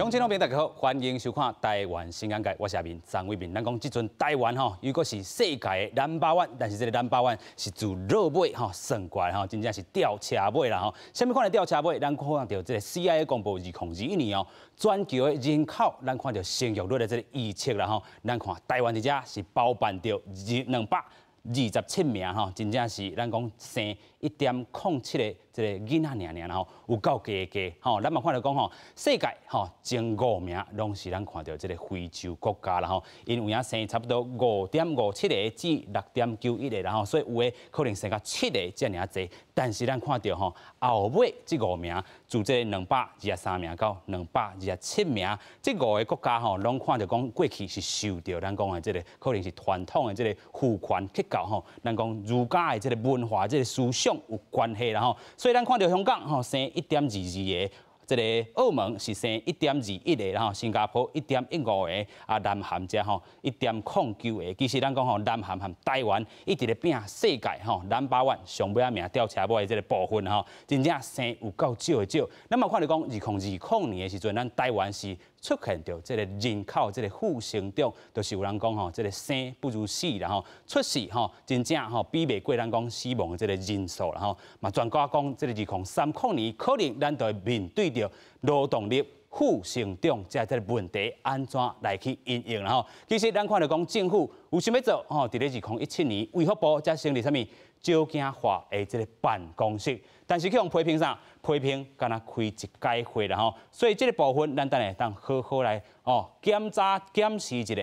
鄉親老朋友大家好，歡迎收看《台灣新眼界》，我是阿明張偉明。咱講這陣台灣吼，猶閣是世界的 number one，但是這个 number one 是自落尾吼算過來吼，真正是吊車尾啦吼。啥物款的吊車尾？咱看著這个 CIA 公布2021年哦，全球的人口，咱看著生育率的這个預測啦吼，咱看台灣佇遮是包辦著227名吼，真正是咱講生1.07個這个囡仔爾爾吼，有夠低低吼。咱嘛看著講吼，世界吼前五名攏是咱看著這个非洲國家啦吼，𪜶有影生差不多5.57個至6.91個啦吼，所以有的可能生到7個遮爾濟。但是咱看著吼，後尾這五名，自這223名到227名，這五个國家吼，攏看著講過去是受著咱講的這个可能是傳統的這个父權結構吼，咱講儒家的這个文化這个思想有關係啦吼，所以咱看著香港吼生1.22個，這个澳門是生1.21個，然後新加坡1.15個，啊南韓遮吼1.09個。其實咱講吼，南韓和台灣一直咧拼世界吼 number one 上尾仔名吊車尾的這个部分吼，真正生有夠少的少。咱嘛看著講，2020年的時陣，咱台灣是出現著這个人口這个負成長，就是有人講吼，這个生不如死啦吼，出世吼真正吼比袂過咱講死亡的這个人數啦吼。嘛專家講，這个2030年可能咱就會面對著勞動力負成長這個問題，按怎來去因應啦吼？其實咱看著講政府有想欲做吼，佇咧2017年，衛福部才成立啥物少囝化的這个辦公室，但是去予批評啥？批評敢若開一屆會啦吼，所以這个部分咱等下當好好來哦檢查檢視一下。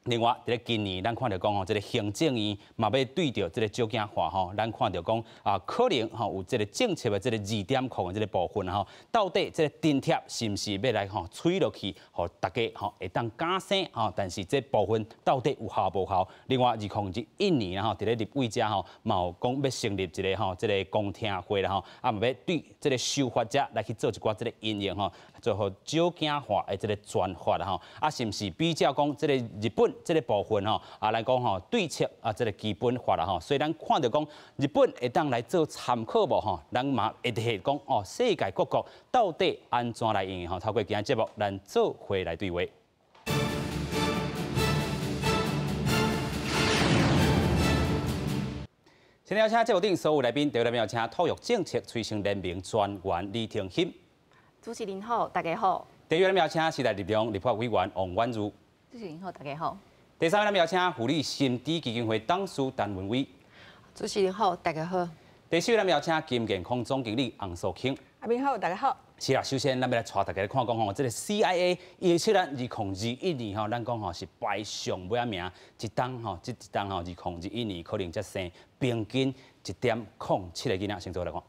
另外，佇咧今年，咱看著講吼，這个行政院嘛欲對著這个少囝化吼，咱看著講啊，可能吼有這个政策的這个2.0的這个部分吼，到底這个津貼是毋是欲來吼催落去，予大家吼會當敢生吼？但是這部分到底有效無效？另外，2021年吼，佇咧立委遮吼，嘛有講欲成立一个吼這个公聽會啦吼，啊嘛欲對這个修法者來去做一寡這个因應吼，做予少囝化的這个專法啦吼，啊是毋是比照講這个日本？這个部分吼，啊來講吼，對策啊，這个基本法啦吼，所以咱看著講日本會當來做參考無吼，咱嘛會佇講哦，世界各國到底按怎來應用吼？透過今日節目，咱做伙來對話。先邀請節目頂所有來賓，第一位邀請托育政策催生聯盟專員李婷欣。主持人好，大家好。第二位邀請時代力量立法委員王婉諭。主持人好，大家好。第三位，咱邀請婦女心智基金會董事陳文威。主持人好，大家好。第四位，咱邀請金健康總經理洪素卿。阿明好，大家好。是啦，首先咱欲來帶大家來看講吼，這个 CIA 伊雖然2021年吼，咱講吼是排上尾仔名，一冬吼，這一冬吼，2021年可能才生平均1.07個囡仔，先做來看。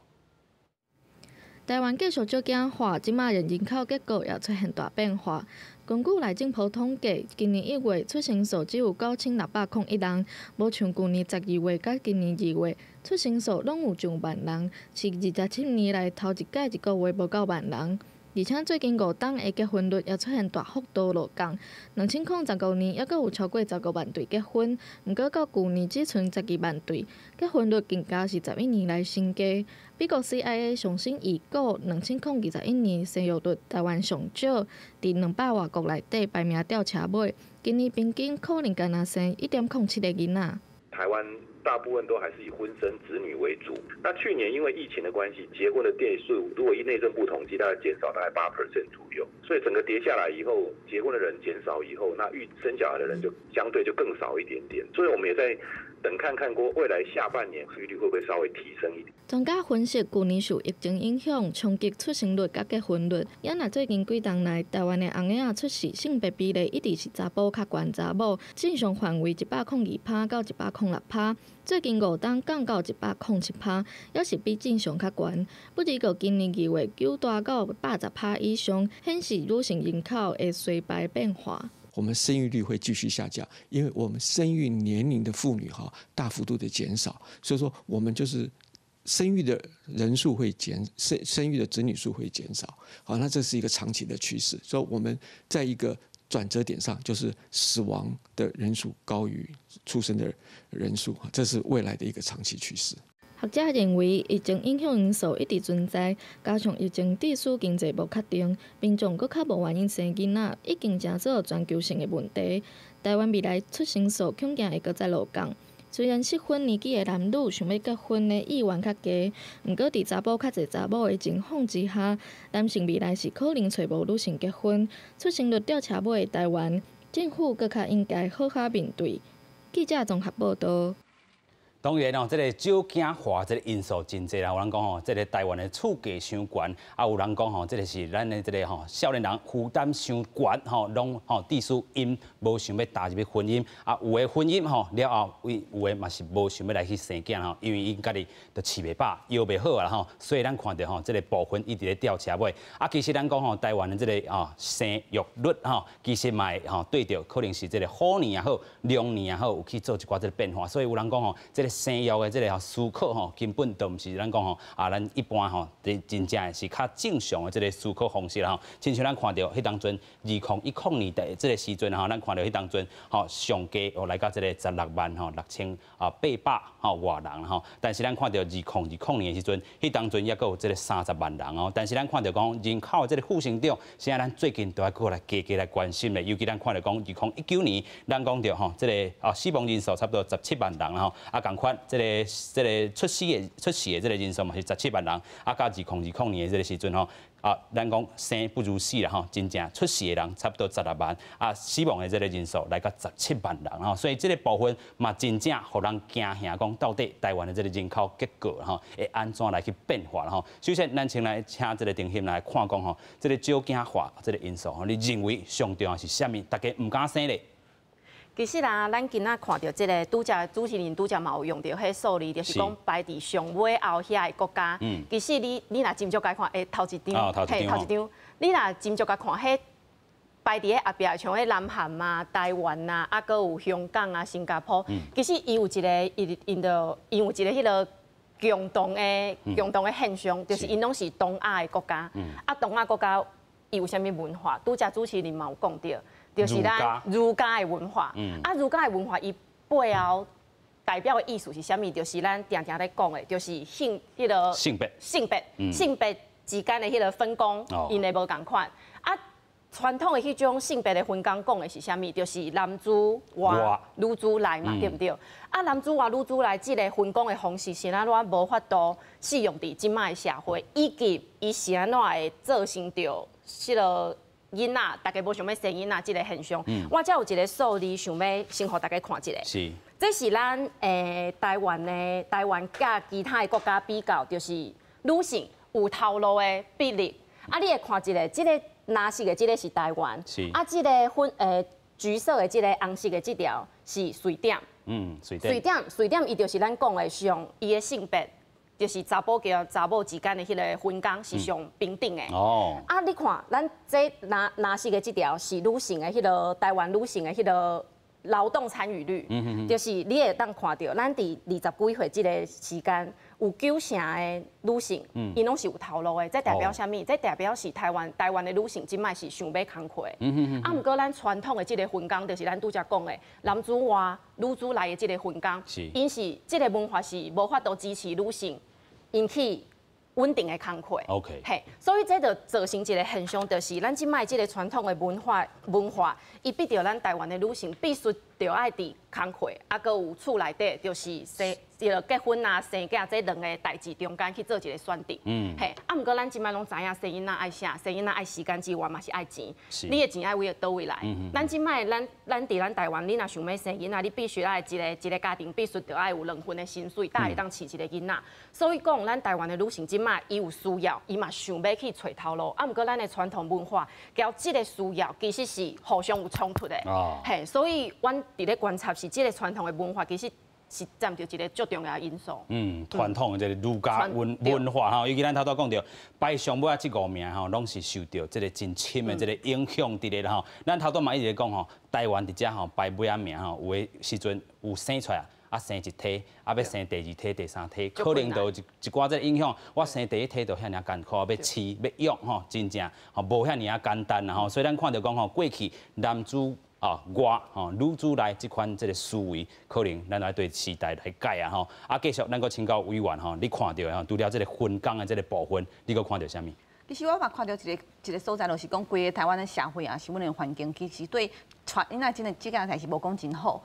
台灣繼續少囝化，這馬連人口結構也出現大變化。根據內政部統計，今年1月出生數只有9601人，無像舊年12月佮今年2月出生數攏有上萬人，是27年來頭一擺一個月無夠萬人。而且最近5冬的結婚率也出現大幅度落降，2015年猶閣有超過15萬對結婚，毋過到舊年只賰12萬對，結婚率更加是11年來新低。美國 CIA 上新預估，2021年生育率台灣上少，佇200外國內底排名吊車尾，今年平均可能干焦生1.07個囡仔。台灣大部分都還是以婚生子女為主。那去年因為疫情的關係，結婚的對數如果以內政部統計，大概減少大概8% 左右。所以整個跌下來以後，結婚的人減少以後，那育生小孩的人就相對就更少一點點。所以我們也在等看看過未來下半年生育率會不會稍微提升一點。專家分析，舊年受疫情影響，衝擊出生率佮結婚率。也若最近幾冬內，台灣的紅嬰仔出世性別比例一直是查埔較懸查某，正常範圍102%到106%。最近5冬降到107%，猶是比正常較懸。不過今年2月九大到110%以上，顯示女性人口的衰敗變化。我們生育率會繼續下降，因為我們生育年齡的婦女哈大幅度的減少，所以說我們就是生育的人數會減，生育的子女數會減少。好，那這是一個長期的趨勢，所以我們在一個轉折點上，就是死亡的人數高於出生的人數，這是未來的一個長期趨勢。學者認為，疫情影響因素一直存在，加上疫情致使經濟無確定，民眾閣較無願意生囡仔，已經成做全球性的問題。台灣未來出生數恐驚會閣再落降。雖然適婚年紀的男女想欲結婚的意願較低，毋過佇查埔較濟查某的情況之下，男性未來是可能揣無女性結婚。出生率吊車尾的台灣，政府閣較應該好好面對。記者綜合報道。當然哦，這个少子化這个因素真濟啦。有人講吼，這个台灣的厝價傷懸，啊有人講吼，這个是咱的這个吼少年人負擔傷懸吼，攏吼致使𪜶無想欲踏入去婚姻，啊有的婚姻吼了後，有的嘛是無想欲來去生囝吼，因為𪜶家己就飼袂飽，枵袂好啊吼，所以咱看著吼，這个部分一直咧吊車尾。啊，其實咱講吼，台灣的這个啊生育率吼，其實嘛會吼對著可能是這个虎年也好，龍年也好，有去做一寡這个變化。所以有人講吼，這个生育的這个思考吼，根本就毋是咱講吼啊，咱一般吼，真真正是較正常的這个思考方式啦吼。親像咱看著彼當陣2010年的這个時陣吼，咱看著彼當陣吼上低哦來到這个16萬吼6800吼外人吼，但是咱看著2020年的時陣，彼當陣猶閣有這个30萬人哦。但是咱看著講人口的這个負成長，現在咱最近都愛閣來加加來關心咧。尤其咱看著講2019年，咱講著吼這个啊死亡人數差不多十七萬人吼，啊仝款這个出世的這个人數嘛是十七萬人，啊到2020年的這个時陣吼，啊咱講生不如死啦吼，真正出世的人差不多十六萬，啊死亡的這个人數來到十七萬人吼，所以這个部分嘛真正予人驚嚇，講到底台灣的這个人口結構吼會按怎來去變化吼。首先，咱先來請這个陳欣來看講吼，這个少子化這个因素吼，你認為上重要是啥物？大家毋敢生咧？其實啊，咱今仔看著這个拄才主持人拄才嘛有用著彼數字，就是講排佇上尾後遐个國家。其實你若斟酌共看，欸，頭一張，嘿，頭一張，你若斟酌共看，彼排佇咧後壁，像彼南韓啊、台灣啊，啊，閣有香港啊、新加坡。其實伊有一个，伊𪜶著𪜶有一个彼个共同的現象，就是𪜶攏是東亞的國家。啊，東亞國家伊有啥物文化？拄才主持人嘛有講著。就是咱儒家的文化，啊，儒家的文化伊背後代表的意思是啥物？就是咱定定咧講的，就是性彼个性別性別性別之間的彼个分工，𪜶的無仝款。啊，傳統的彼種性別的分工講的是啥物？就是男主外女主內嘛，對毋對？啊，男主外女主內這个分工的方式是按怎無法度適用佇這擺的社會，以及伊是按怎會造成著彼个囡仔，大家無想欲生囡仔這个現象。我遮有一個數字，想欲先予大家看一下。這是咱台灣佮其他的國家比較，就是女性有頭路的比例。啊，你會看一下，這个藍色的這个是台灣，啊，這个粉橘色的這个紅色的這條是瑞典。瑞典。瑞典，瑞典伊就是咱講的上伊的性別，就是查埔佮查某之間的彼个分工是上平等的。啊，你看，咱這藍藍色的這條是女性的彼个台灣女性的彼个勞動參與率，就是你會當看著，咱佇二十幾歲這个時間，有九成的女性，𪜶攏是有頭路的。這代表啥物？這代表是台灣的女性這擺是想欲工課。啊，毋過咱傳統的這个分工，就是咱拄才講的男主外女主內的這个分工，𪜶是這个文化是無法度支持女性𪜶去穩定的工課。 嘿，所以這就造成一个現象，就是咱這擺這个傳統的文化，伊逼著咱台灣的女性必須著愛佇工課，啊，閣有厝內底，就是生、這个結婚啊、生囝這兩个代誌中間去做一個選擇。嘿，啊，毋過咱這擺攏知影，生囡仔愛啥？生囡仔愛時間之外，嘛是愛錢。你的錢愛為佗位來？咱這擺咱佇咱台灣，你若想欲生囡仔，你必須愛一個一個家庭必須著愛有兩份的薪水，才會當飼一個囡仔。所以講，咱台灣的女性這擺伊有需要，伊嘛想欲去揣頭路。啊，毋過咱的傳統文化佮這个需要其實是互相有衝突的。嘿，所以阮佇咧觀察是這个傳統的文化，其實是佔著一個足重要的因素。嗯，傳統的這个儒家文化吼，尤其咱頭拄講著排上尾仔這五名吼，攏是受著這个真深的這个影響佇咧啦吼。咱頭拄嘛一直咧講吼，台灣佇遮吼排尾仔名吼，有的時陣有生出來。啊，生一胎，啊，欲生第二胎、第三胎，可能就有一寡這个影響。我生第一胎就遐爾艱苦，欲飼欲養吼，真正吼無遐爾仔簡單啦吼。所以咱看著講吼，過去男主啊，外吼女主內這款這个思維，可能咱愛對時代來改啊吼。啊，繼續咱閣請教委員吼，你看著吼，除了這个分工的這个部分，你閣看著啥物？其實我嘛看著一个一个所在，就是講規个台灣的社會啊，是阮的環境，其實對帶囡仔真的這件代誌無講真好。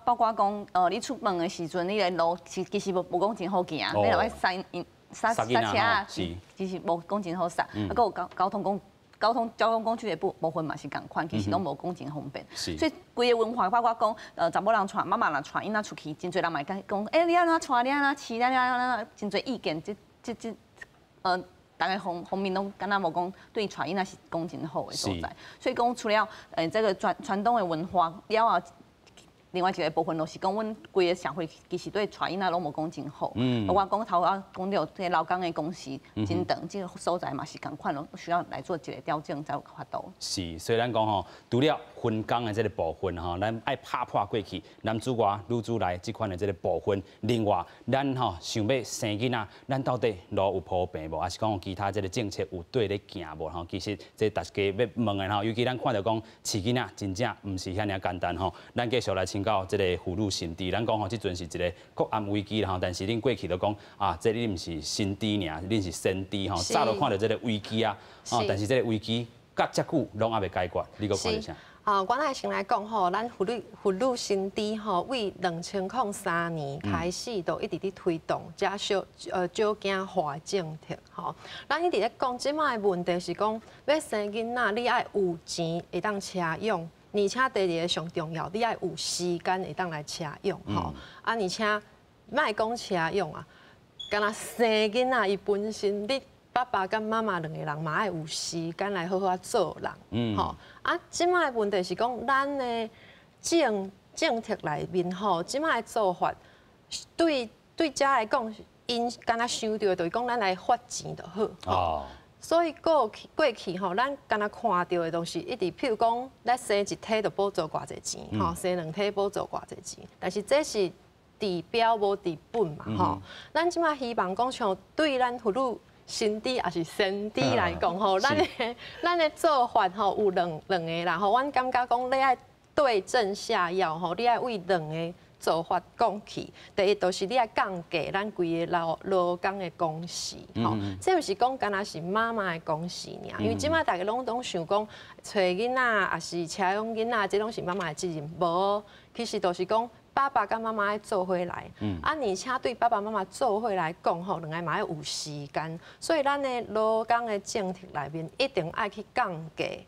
包括講，你出門的時陣，你的路是其實無講真好行，你若欲駛剎剎車啊，其實無講真好剎。啊，閣有交通工具的部分嘛是仝款，其實攏無講真方便。所以規个文化包括講，查某人帶媽媽若帶囡仔出去，真濟人嘛會講，欸，你按怎帶，你按怎飼，你按怎真濟意見，這，逐个方方面攏敢若無講對帶囡仔是講真好的所在，所以講除了這个傳統的文化了後，另外一个部分就是講，阮規个社會其實對帶囡仔攏無講真好。包括講頭仔講著這個勞工的工時真長，這个所在嘛是仝款囉，需要來做一个調整才有法度。是，所以咱講吼，除了分工的這个部分吼，咱愛拍破過去男主外女主內這款的這个部分。另外，咱吼想欲生囡仔，咱到底路有鋪平無？抑是講其他這个政策有對咧行無？吼，其實這大家欲問的吼，尤其咱看著講飼囡仔真正毋是遐爾簡單吼。咱繼續來請教這个婦女新知，咱講吼，這陣是一个國安危機吼，但是恁過去都講啊，這恁毋是新知爾，恁是先知吼，早就看著這个危機啊，但是這个危機佮遮久攏猶未解決，你閣看著啥？好，我來先來講吼，咱婦女新知吼，為2003年開始就一直佇推動這少囝化政策吼。咱一直咧講，這擺的問題是講，欲生囡仔，你愛有錢會當車養，而且第二个上重要，你愛有時間會當來車養吼。啊，而且莫講車養啊，敢若生囡仔伊本身你爸爸佮媽媽兩个人嘛愛有時間來好好仔做人，吼啊！這擺的問題是講，咱的政策內面吼，這擺的做法對對遮來講，𪜶敢若想著的就是講，咱來發錢就好。哦。所以過去吼，咱敢若看著的都是一直，譬如講，咱生一胎就補助偌濟錢，吼，生兩胎補助偌濟錢，但是這是治標無治本嘛，吼。咱這擺希望講，像對咱婦女新知抑是先知來講吼，咱的做法吼有兩个啦吼，阮感覺講你愛對症下藥吼，你愛為兩个做法講起。第一，就是你愛降低咱規个勞工的工時吼，這毋是講干焦是媽媽的工時爾，因為這擺大家攏總想講揣囡仔抑是車養囡仔，這攏是媽媽的責任，無，其實就是講爸爸佮媽媽愛做伙來，啊，而且對爸爸媽媽做伙來講吼，兩个嘛愛有時間，所以咱的勞工的政策內面一定愛去降低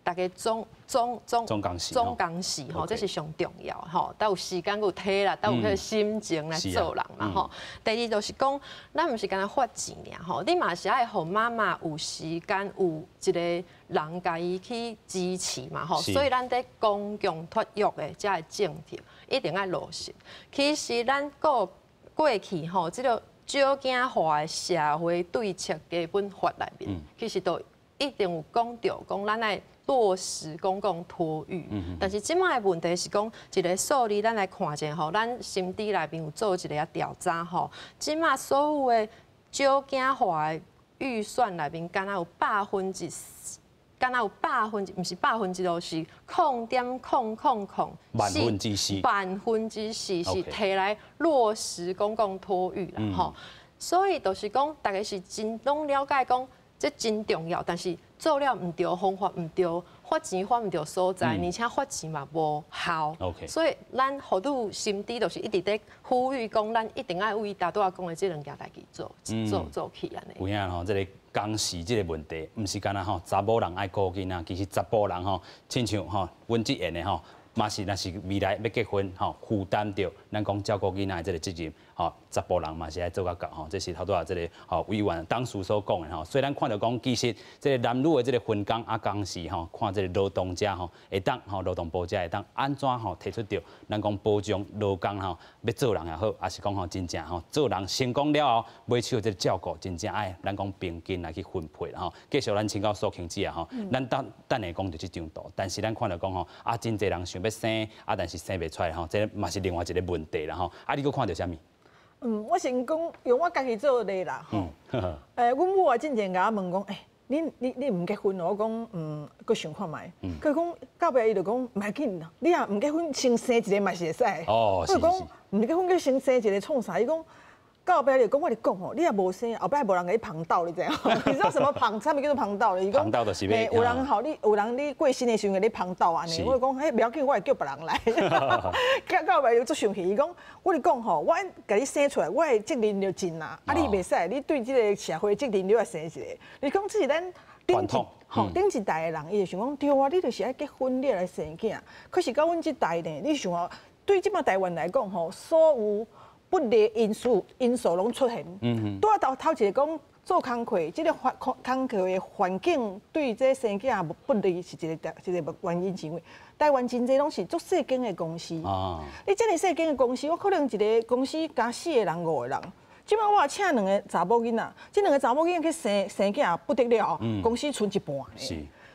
大家總總總總工時總工時吼，這是上重要吼，才有時間有體力，才有彼个心情來做人嘛吼。第二就是講，咱毋是干焦發錢爾吼，你嘛是愛予媽媽有時間，有一個人共伊去支持嘛吼。所以咱佇公共托育的這个政策一定愛落實。其實咱過去吼，這个少囝化的社會對策基本法內面，其實都一定有講著，講咱愛落實公共托育，但是這擺的問題是講一个數字，咱來看者吼，咱新知內面有做一个調查吼，這擺所有的少囝化的預算內面，敢若有百分之，敢若有百分之，毋是百分之五，是0.0004 萬分之四，萬分之四是提來落實公共托育啦吼，所以就是講，大家是真攏了解講，這真重要，但是做了毋對，方法毋對，發錢發毋著所在，而且發錢嘛無效。所以咱婦女新知就是一直佇呼籲講，咱一定愛為頭拄仔講的這兩件代誌做做做起按呢。有影吼，這个工時這个問題，毋是干焦吼查某人愛顧囡仔，其實查埔人吼，親像吼阮這緣的吼，嘛是若是未來欲結婚吼，負擔著咱講照顧囡仔的這个責任吼，查埔人嘛是愛做甲到吼，這是頭拄仔這个吼委員董事所講的吼。所以咱看著講，其實這个男女的這个分工啊，工時吼，看這个勞動者吼，會當吼勞動部這會當按怎吼提出著咱講保障勞工吼，欲做人也好，抑是講吼真正吼做人成功了後，尾手這个照顧真正愛咱講平均來去分配啦吼。繼續咱請教蘇慶姊啊吼，咱等等下講著這張圖，但是咱看著講吼，啊真濟人想欲生啊，但是生袂出來吼，這嘛是另外一个問題啦吼。啊，你閣看著啥物？嗯，我先講用我家己做例啦吼。阮母啊，進前共我問講，欸，你毋结婚哦？我讲嗯，阁想看觅。佢讲到尾伊就讲毋要紧，你若毋结婚，先生一个嘛是会使。哦，我讲毋结婚，阁先生一个创啥？伊讲到后壁就讲我咧讲吼，你若无生，后壁无人共你捧斗，你知影？你知道什么捧？啥物叫做捧斗？伊讲捧斗就是欲有人吼你，有人你过身的时阵共你捧斗按呢。我就讲嘿，袂要紧，我会叫别人来。到尾就足生气，伊讲我咧讲吼，我共你生出来，我的责任就尽啊。啊，你袂使，你对这个社会责任你爱生一个。你讲这是咱顶一吼顶一代的人，伊就想讲对啊，你就是爱结婚，你来生囝。可是到阮这代呢，你想哦，对这马台湾来讲吼，所有不利因素拢出现。拄仔头头一个讲做工课，这个环工课的环境对这生囝不利是一个原因，是因为台湾真济拢是足细间的公司。你遮尔细间的公司，我可能一个公司加四个人、五个人。这摆我请两个查某囡仔，这两个查某囡仔去生生囝不得了，公司賰一半。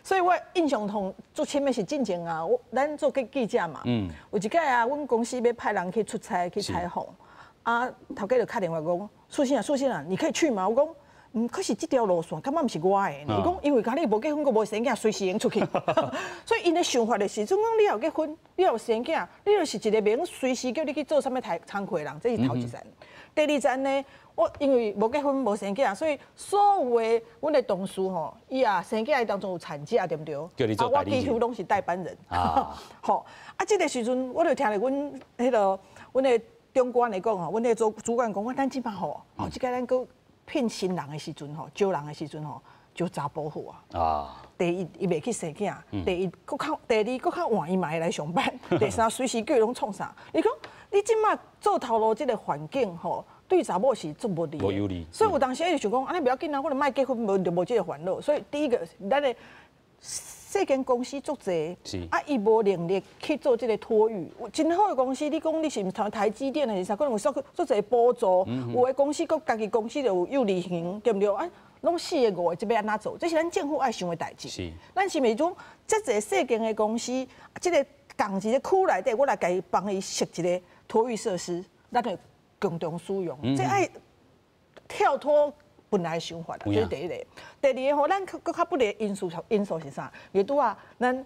所以我印象中足深的是进前啊，咱做记者嘛，有一摆啊，阮公司欲派人去出差去采访。啊，头家就敲电话讲，素心啊，素心啊，你可以去吗？我讲，嗯，可是这条路线感觉毋是我的。伊讲，因为共你无结婚，阁无生囝，随时会出去。所以𪜶的想法就是，总讲你若结婚，你若有生囝，你就是一个袂用随时叫你去做啥物工课的人，这是头一层。第二层呢，我因为无结婚无生囝，所以所有的阮的同事吼，伊也生囝当中有产假，对毋对？啊，我几乎拢是代班人。好，啊，这个时阵我就听著阮彼个阮的长官来讲吼，阮的主管讲，我咱这摆吼，哦，这个咱阁聘新人的时阵吼，招人的时阵吼，招查埔好啊。第一，伊袂去生囝；第一，阁较第二，阁较晚伊嘛会来上班；第三，随时叫伊拢创啥？伊讲你这摆做头路这个环境吼，对查某是足无利的。所以有当时伊就想讲，按呢袂要紧啊，我就莫结婚，无就无这个烦恼。所以第一个，咱的细间公司足济，啊，伊无能力去做这个托育。真好的公司，你讲你是毋是台积电还是啥，可能有足足济补助。有的公司阁家己公司就有幼儿园，对毋对？啊，拢四个五个，这欲按怎做？这是咱政府爱想的代志。咱是毋是讲遮济细间的公司，这个仝一个区内底，我来共伊帮伊设一个托育设施，咱会共同使用。这爱跳脱本来想法啦，这是第一个。第二个吼，咱阁较不利因素是啥？也拄仔咱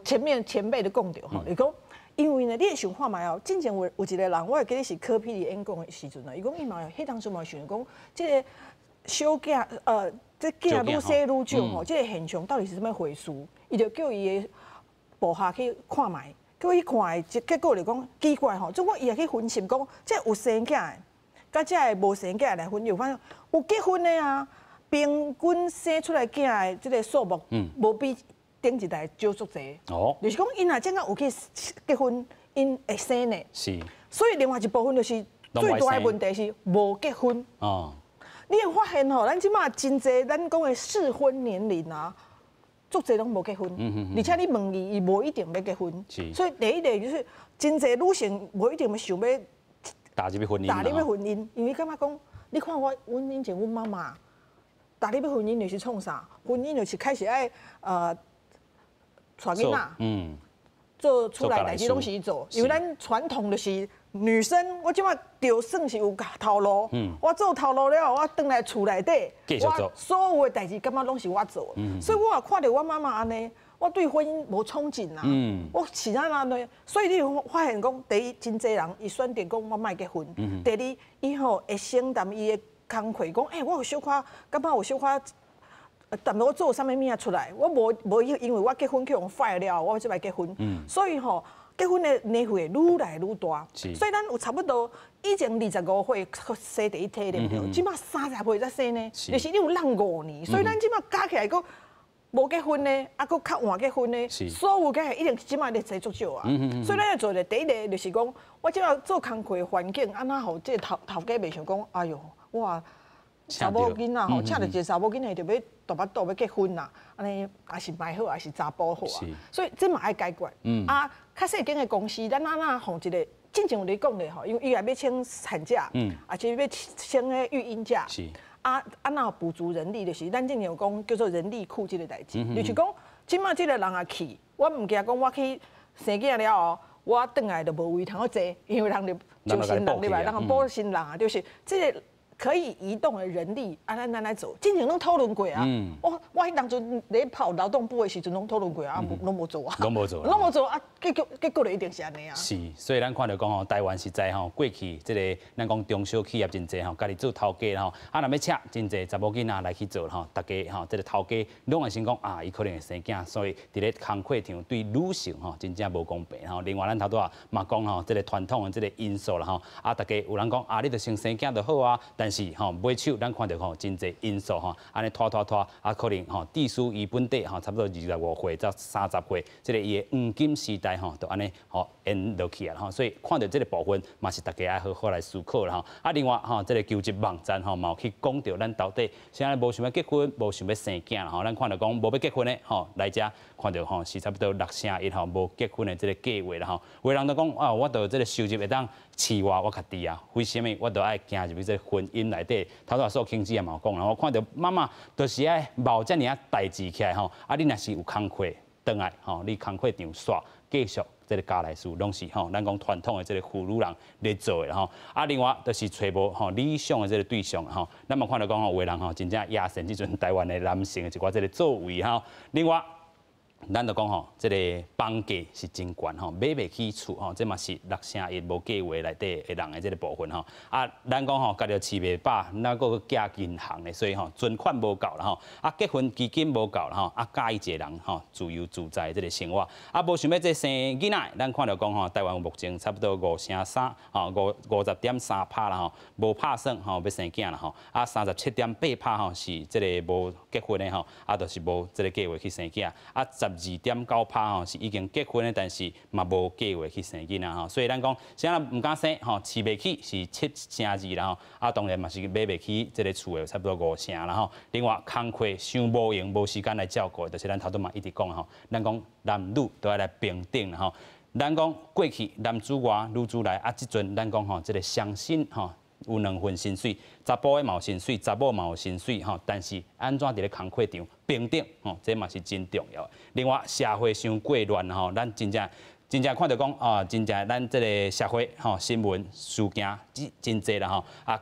前面前辈都讲著吼，伊讲因为呢，你会想看觅哦，进前有一个人，我会记得是柯 P 伫演讲的时阵啊，伊讲伊嘛彼当时嘛想讲，这个小囝这囝愈生愈少吼，这个现象到底是啥物回事？伊就叫伊的部下去看觅，叫伊看的结果就讲奇怪吼，总共伊也去分析讲，这有生囝的。佮这个无生囝来分，有发现有结婚的啊，平均生出来囝的这个数目，无比顶一代少足济。就是讲，𪜶若真正有去结婚，𪜶会生呢。所以另外一部分就是最大的问题是无结婚。你会发现吼，咱这马真济，咱讲的适婚年龄啊，足济拢无结婚。而且你问伊，伊无一定欲结婚。所以第一个就是真济女性无一定欲想欲踏入去婚姻，踏入去婚姻，因为感觉讲，你看我，阮以前阮妈妈踏入去婚姻就是创啥？婚姻就是开始爱带囡仔，做厝内代志拢是伊做，因为咱传统就是女生，我这马就算是有头路，我做头路了后，我转来厝内底，我所有的代志感觉拢是我做，所以我也看著我妈妈按呢。我对婚姻无憧憬啊，我是按怎呢？所以你会发现讲，第一，真济人伊选择讲我莫结婚；第二，伊吼会承担伊的工课，讲欸，我有小可感觉有小可，但我做啥物物仔出来，我无无因为我结婚去予 fire 了，我才来结婚。所以吼，结婚的年岁会愈来愈大。所以咱有差不多以前25岁生第一胎对毋对？这马30岁才生呢，就是你有落五年，所以咱这马加起来阁无结婚的，啊，阁较晚结婚的，所有加起来一定这马咧济足少啊。所以咱欲做的第一个就是讲，我这马做工课的环境，按怎予这个头家袂想讲，哎哟，我查某囡仔吼，请著一个查某囡仔就欲大腹肚欲结婚啦，按呢也是莫好，也是查埔好啊。所以这嘛爱解决。啊，较细间的公司，咱按怎予一个进前有咧讲咧吼，因为伊也欲请产假，抑是欲请彼育婴假。啊，按怎补足人力，就是咱之前有讲叫做人力库这个代志，就是讲这马这个人若去，我毋惊讲我去生囝了后，我转来就无位通好坐，因为人就招新人入来，人就补新人啊，就是这个可以移動的人力，啊，咱咱來做，之前攏討論過啊。我彼當陣咧跑勞動部的時陣，攏討論過啊，攏無做啊。攏無做。攏無做啊，結果就一定是按呢啊。是，所以咱看著講吼，台灣實在吼，過去這个咱講中小企業真濟吼，家己做頭家吼，啊，若欲請真濟查某囡仔來去做吼，逐家吼，這个頭家攏會先講啊，伊可能會生囝，所以佇咧工課場對女性吼，真正無公平吼。另外，咱頭拄仔嘛講吼，這个傳統的這个因素啦吼，啊，逐家有人講啊，你著先生囝就好啊，但是吼，尾手咱看著吼，真濟因素吼，按呢拖拖拖，啊，可能吼，智輸伊本底吼，差不多25歲到30歲，這个伊的黃金時代吼，就按呢吼延落去啊吼，所以看著這个部分嘛是大家愛好好來思考啦吼。啊，另外吼，這个求職網站吼，嘛有去講著咱到底啥人無想欲結婚，無想欲生囝啦吼。咱看著講無欲結婚的吼，來遮看著吼是差不多6成1吼無結婚的這个計劃啦吼。有的人就講啊，我著這个收入會當飼活我家己啊，為啥物我著愛行入去這个婚姻內底？頭拄仔素卿姐也嘛有講啦，我看著媽媽就是愛冒遮爾仔代誌起來吼，啊，你若是有工課轉來吼，你工課場煞繼續。這个家內事攏是吼，咱講傳統的這个婦女人咧做的吼。啊，另外就是揣無吼理想的這个對象吼。咱嘛看著講吼，有的人吼真正壓線這陣台灣的男性的一寡這个作為吼。另外，咱就講吼，這个房價是真懸吼，買袂起厝吼，這嘛是6成1無計劃內底的人的這个部分吼。啊，咱講吼，家己飼袂飽，哪閣去借銀行的，所以吼存款無夠啦吼，啊結婚基金無夠啦吼，啊佮意一个人吼自由自在這个生活，啊無想欲這生囡仔，咱看著講吼，台灣目前差不多5成3，吼50.3趴啦吼，無拍算吼欲生囝啦吼，啊37.8趴吼是這个無結婚的吼，啊就是無這个計劃去生囝，啊12.9趴吼是已經結婚的，但是嘛無計劃去生囡仔吼，所以咱講，啥人毋敢生吼，飼袂起是7成2啦吼，啊當然嘛是買袂起這个厝的差不多5成啦吼。另外工課傷無閒，無時間來照顧，就是咱頭拄嘛一直講吼，咱講男女都愛來平等啦吼。咱講過去男主外女主內，啊這陣咱講吼，這个雙薪吼。有兩份薪水，查埔的嘛有薪水，查某嘛有薪水吼。但是按怎佇咧工課場平等吼，這嘛是真重要的。另外，社會傷過亂吼，咱真正真正看著講啊，真正咱這个社會吼新聞事件真真濟啦吼啊。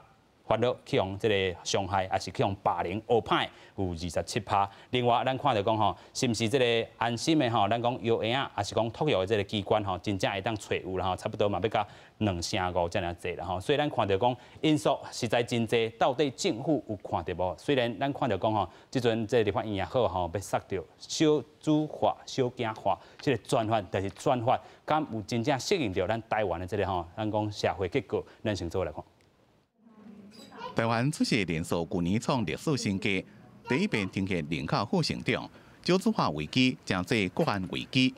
煩惱去予這个傷害，抑是去予霸凌、烏歹，有27趴。另外，咱看著講吼，是毋是這个安心的吼？咱講藥嬰仔，抑是講托育的這个機關吼，真正會當揣有啦吼，差不多嘛欲到2成5遮爾濟啦吼。所以咱看著講因素實在真濟，到底政府有看著無？雖然咱看著講吼，這陣這个立法院也好吼，欲殺著少子化、少囝化這个專法，但是專法敢有真正適應著咱台灣的這个吼，咱講社會結構，咱先做來看。台灣出世人數舊年創歷史新低，第一遍呈現人口負成長，少子化危機成做國安危機。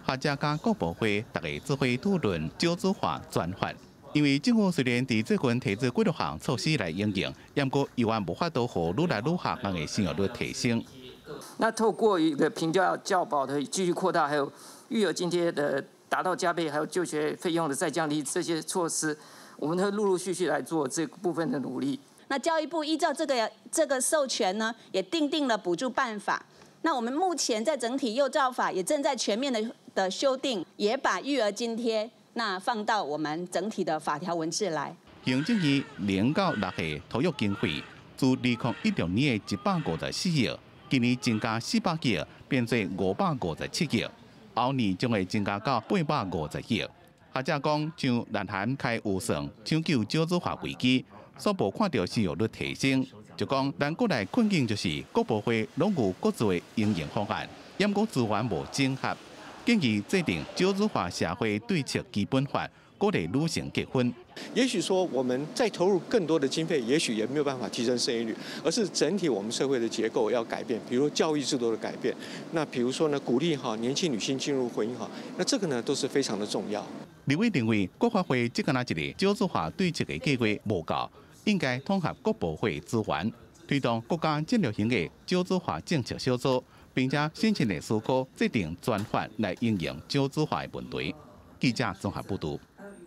學者佮各部會逐家做伙討論少子化專法，因為政府雖然佇最近提出幾多項措施來因應，毋過猶原無法度予愈來愈下降的生育率提升。那透過一個平價教保的繼續擴大，還有育兒津貼的達到加倍，還有就學費用的再降低這些措施，我們會陸陸續續來做這部分的努力。那教育部依照這個授權呢，也訂定了補助辦法。那我們目前在整體幼教法也正在全面的修訂，也把育兒津貼那放到我們整體的法條文字來。行政院0到6歲托育經費，自2016年的154億，今年增加400億，變做557億，後年將會增加到850億。學者講，像南韓開預算搶救少子化危機，煞無看著生育率提升，就講咱國內困境就是各部會攏有各自的因應方案，毋過資源無整合，建議制定少子化社會對策基本法，鼓勵女性結婚。也許說我們再投入更多的經費，也許也沒有辦法提升生育率，而是整體我們社會的結構要改變，比如教育制度的改變，那比如說呢，鼓勵哈年輕女性進入婚姻哈，那這個呢都是非常的重要。立委認為，國發會這敢若一個少子化對策的計劃無夠，應該統合各部會資源，推動國家戰略型的少子化政策小組，並且審慎的思考制定專法來因應少子化的問題。記者綜合報導。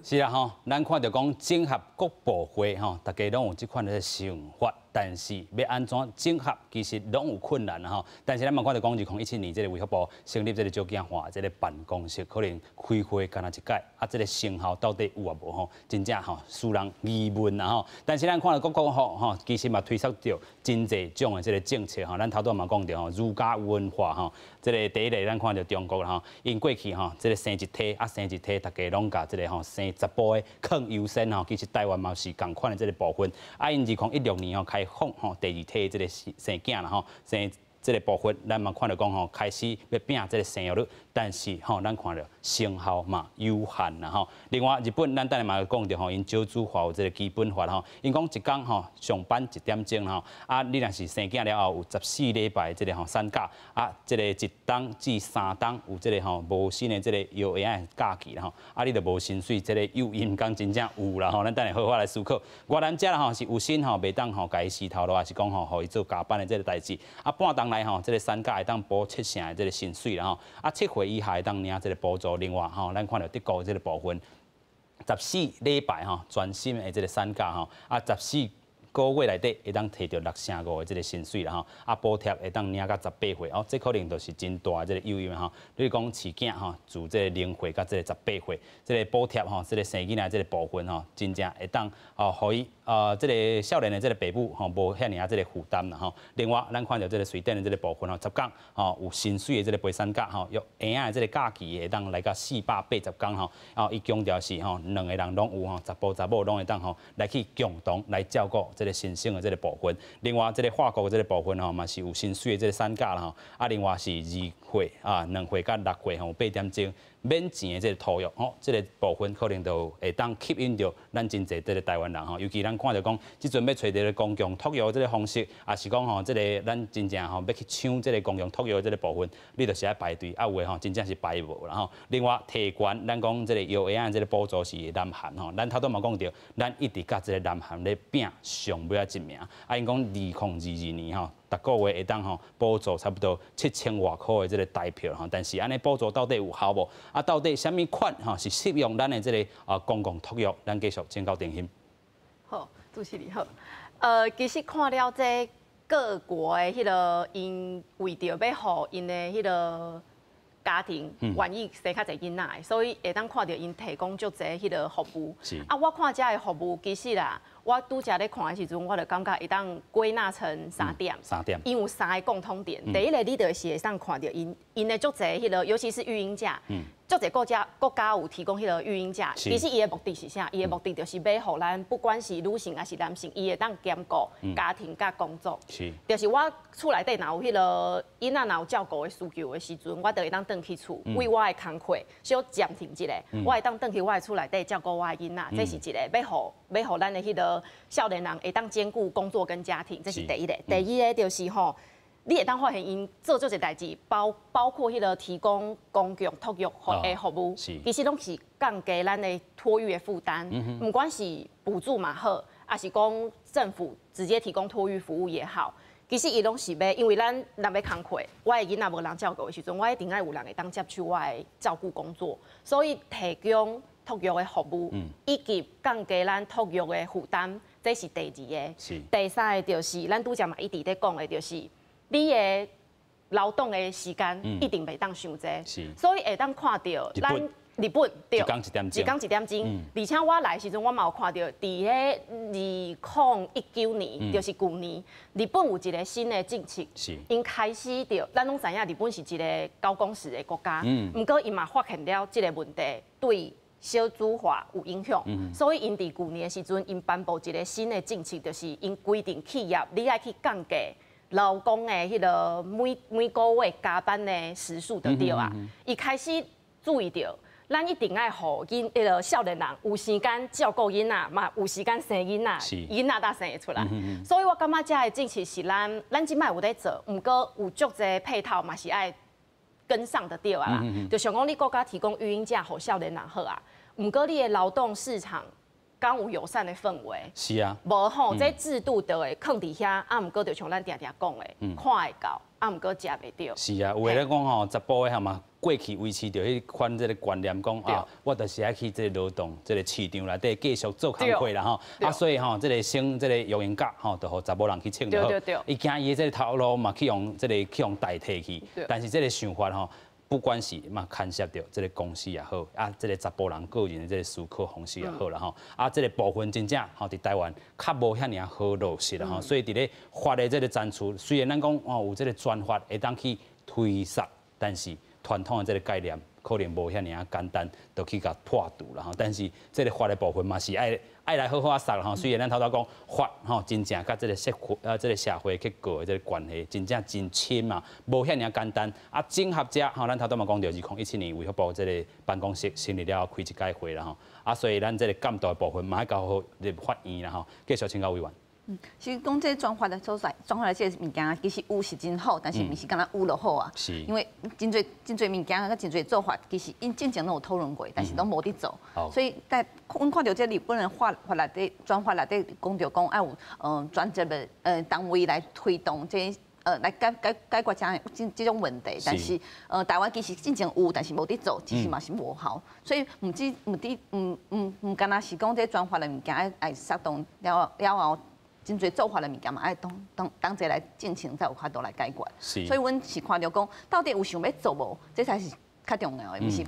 是啊吼，咱看著講整合各部會吼，大家攏有這款的想法。但是欲按怎整合，其實攏有困難吼。但是咱嘛看著講，2017年這個衛福部成立這個少子化這個辦公室，可能開會干焦一擺，啊，這個成效到底有抑無吼？真正吼，使人疑問啦吼。但是咱看著各國吼吼，其實嘛推出著真濟種的這個政策吼。咱頭拄嘛講著吼，儒家文化吼，這個第一個咱看著中國吼，𪜶過去吼，這個生一胎啊生一胎，逐家攏共這個吼生查埔的囥優先吼。其實台灣嘛是仝款的這個部分。啊，𪜶2016年吼開放吼第二胎這個生囝啦吼，生這個部分，咱嘛看著講吼，開始欲拚這個生育率，但是吼，咱看著成效嘛有限啦吼。另外，日本咱等下嘛講著吼，𪜶少子化有這個基本法吼，𪜶講一工吼上班一點鐘吼，啊，你若是生囝了後有14禮拜這個吼產假，啊，這個一冬至三冬有這個吼無薪的這個嬰兒的假期啦吼，啊，你著無薪水，這個誘因敢真正有啦吼，咱等下好好來思考。越南遮啦吼是有薪吼，袂當吼共伊辭頭路，抑是講吼予伊做加班的這個代誌，啊，半冬來吼，這個產假會當補七成的這個薪水啦吼，啊，7歲以下會當領這個補助。另外吼，咱看著德國這個部分，14禮拜吼全薪的這個產假吼，啊，14個月內底會當提著6成5的這個薪水啦吼，啊，補貼會當領到18歲哦，這可能就是真大的這個誘因吼。比如講飼囝吼，自這個0歲到這個十八歲，這個補貼吼，這個生囡仔這個部分吼，真正會當哦，予伊這個少年的這個爸母吼，無遐爾仔這個負擔啦吼。另外，咱看著這個瑞典的這個部分吼，10工吼有薪水的這個陪產假吼，有嬰仔的這個假期會當來到480工吼。哦，伊強調是吼，兩個人攏有吼，查埔查某攏會當吼來去共同來照顧這個新生的這個部分。另外，這個法國的這個部分吼，嘛是有薪水的這個產假啦吼。啊，另外是2歲啊，2歲佮6歲吼，8點鐘免錢的這個托育吼，這個部分可能就會當吸引著咱真濟這個台灣人吼。尤其咱看著講，這陣欲揣著個公共托育這個方式，抑是講吼，這個咱真正吼欲去搶這個公共托育的這個部分，你就是愛排隊，啊有的吼真正是排無啦吼。另外，提懸咱講這個嬰兒的這個補助是南韓吼，咱頭拄嘛講著，咱一直佮這個南韓咧拚上尾仔一名。啊，𪜶講2022年吼，逐個月會當吼補助差不多7000外箍的這個台票吼，但是按呢補助到底有效無？啊，到底啥物款吼是適用咱的這個啊公共托育？咱繼續請教定欣。好，主持人好。其實看了這各國的彼個，𪜶為著欲予𪜶的彼個家庭願意生較濟囡仔的，所以會當看著𪜶提供足濟彼個服務。啊，我看遮的服務其實啦，我拄才咧看的時陣，我就感覺會當歸納成三點。三點。𪜶有三个共通點。第一个，你就是會當看著𪜶的足濟彼個，尤其是育嬰假。足濟國家有提供彼個育嬰假。其實伊的目的是啥？伊的目的就是欲予咱不管是女性抑是男性，伊會當兼顧家庭佮工作。就是我厝內底若有彼個囡仔若有照顧的需求的時陣，我就會當轉去厝，為我的工課小暫停一下，我會當轉去我的厝內底照顧我的囡仔，這是一个欲予咱的彼個少年人會當兼顧工作跟家庭，這是第一个。第二个就是吼，你會當發現𪜶做足濟代誌，包括彼個提供公共托育的服務，其實攏是降低咱的托育的負擔。毋管是補助嘛好，抑是講政府直接提供托育服務也好，其實伊攏是欲，因為咱若欲工課，我的囡仔無人照顧的時陣，我一定愛有人會當接手我的照顧工作，所以提供托育的服務，以及降低咱托育的負擔，這是第二个。第三个就是咱拄才嘛一直咧講的，就是你的勞動的時間一定袂當傷濟，所以會當看著咱日本對，一工一點鐘，一工一點鐘。而且我來的時陣，我嘛有看著，佇彼2019年，就是舊年，日本有一个新的政策，𪜶開始著，咱攏知影日本是一个高工時的國家，毋過伊嘛發現了這个問題對少子化有影響，所以𪜶佇舊年的時陣，𪜶頒布一个新的政策，就是𪜶規定企業你愛去降低勞工的彼个每個月加班的時數就對啊。伊開始注意著，咱一定愛予彼个少年人有時間照顧囡仔，嘛有時間生囡仔，囡仔才生會出來。所以我感覺遮的政策是咱這擺有咧做，毋過有足濟配套嘛是愛跟上的對啊啦。就像講你國家提供育嬰假予少年人好啊，毋過你的勞動市場敢有友善的氛圍？是啊。無吼，這制度就會囥佇遐，啊，毋過就像咱定定講的，看會到，啊，毋過食袂著。是啊，有的咧講吼，查埔的係嘛，過去維持著彼款這個觀念，講啊，我就是愛去這個勞動這個市場內底繼續做工課啦吼，啊，所以吼，這個省這個育嬰假吼，就予查某人去請就好。伊驚伊的這個頭路嘛去予這個去予代替去，但是這個想法吼，不管是嘛牽涉著這個公司也好，啊，這個查埔人個人的這個思考方式也好啦吼，啊，這個部分真正吼佇台灣較無遐爾仔好落實啦吼，所以佇咧法的這個層次，雖然咱講哦有這個專法會當去推捒，但是傳統的這個概念可能無遐爾仔簡單，就去共破除啦吼。但是這個法的部分嘛是愛來好好仔殺吼。雖然咱頭拄講法吼，真正佮這個社會啊，這個社會結構的這個關係真正真深嘛，無遐爾簡單。啊，整合者吼，咱頭拄嘛講著，2017年衛福部這個辦公室成立了後開一屆會啦吼。啊，所以咱這個監督的部分嘛愛交予立法院啦吼。繼續請教委員。其實講這專法的所在，專法的這個物件其實有是真好，但是毋是干焦有就好啊。因為真濟真濟物件，佮真濟做法，其實𪜶進前攏有討論過，但是攏無佇做。所以在阮看著這日本的法內底，專法內底講著講愛有專職的單位來推動這來解決這種問題，但是台灣其實進前有，但是無佇做，其實嘛是無效。所以毋止毋佇毋毋毋干焦是講這專法的物件愛捒動了了後，真濟做法的物件嘛，愛當齊來進行，才有法度來解決。所以阮是看著講，到底有想欲做無？這才是較重要的，毋是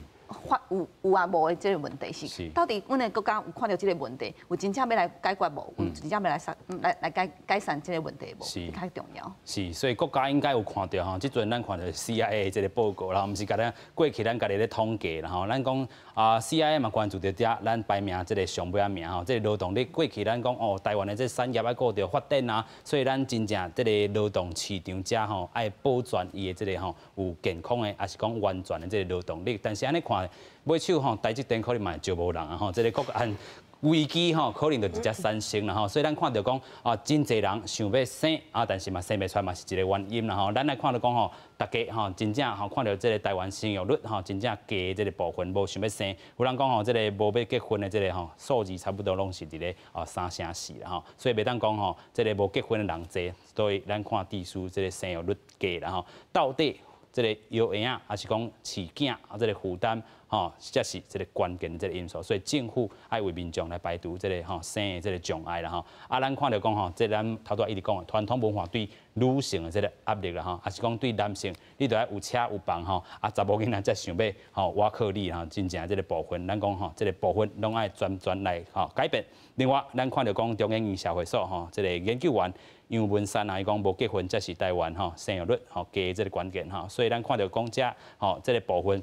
法有啊無的這個問題是。到底阮的國家有看著這個問題，有真正欲來解決無？有真正欲來改善這個問題無？較重要。是，所以國家應該有看著吼，這陣咱看著 CIA 這個報告啦，毋是共咱過去咱家己咧統計啦吼，咱講啊 CIA 嘛關注著遮，咱排名這個上尾仔名吼，這個勞動力過去咱講哦，台灣的這產業愛顧著發展啊，所以咱真正這個勞動市場遮吼愛保全伊的這個吼有健康的，抑是講完全的這個勞動力，但是按呢看，尾手吼台積電可能嘛會招無人啊吼，這個國安危機吼可能就直接產生啦吼，所以咱看著講啊，真濟人想欲生啊，但是嘛生袂出來嘛是一個原因啦吼。咱來看著講吼，大家吼真正吼看著這個台灣生育率吼真正低這個部分，無想欲生。有人講吼，這個無欲結婚的這個吼數字差不多攏是佇咧啊3成4啦吼，所以袂當講吼，這個無結婚的人濟，所以咱看地書這個生育率低啦吼，到底這個育嬰仔，抑是講飼囝啊，這個負擔吼，才是這個關鍵的這個因素。所以政府愛為民眾來排除這個吼生的這個障礙啦吼。啊，咱看著講吼，這咱頭拄仔一直講的傳統文化對女性的這個壓力啦吼，抑是講對男性，你著愛有車有房吼，啊，查某囡仔才想欲吼倚靠你吼，真正這個部分，咱講吼，這個部分攏愛全全來吼改變。另外，咱看著講中研院社會所吼，這個研究員楊文山啊，伊講無結婚才是台灣吼生育率吼低這個關鍵吼，所以咱看著講遮吼這個部分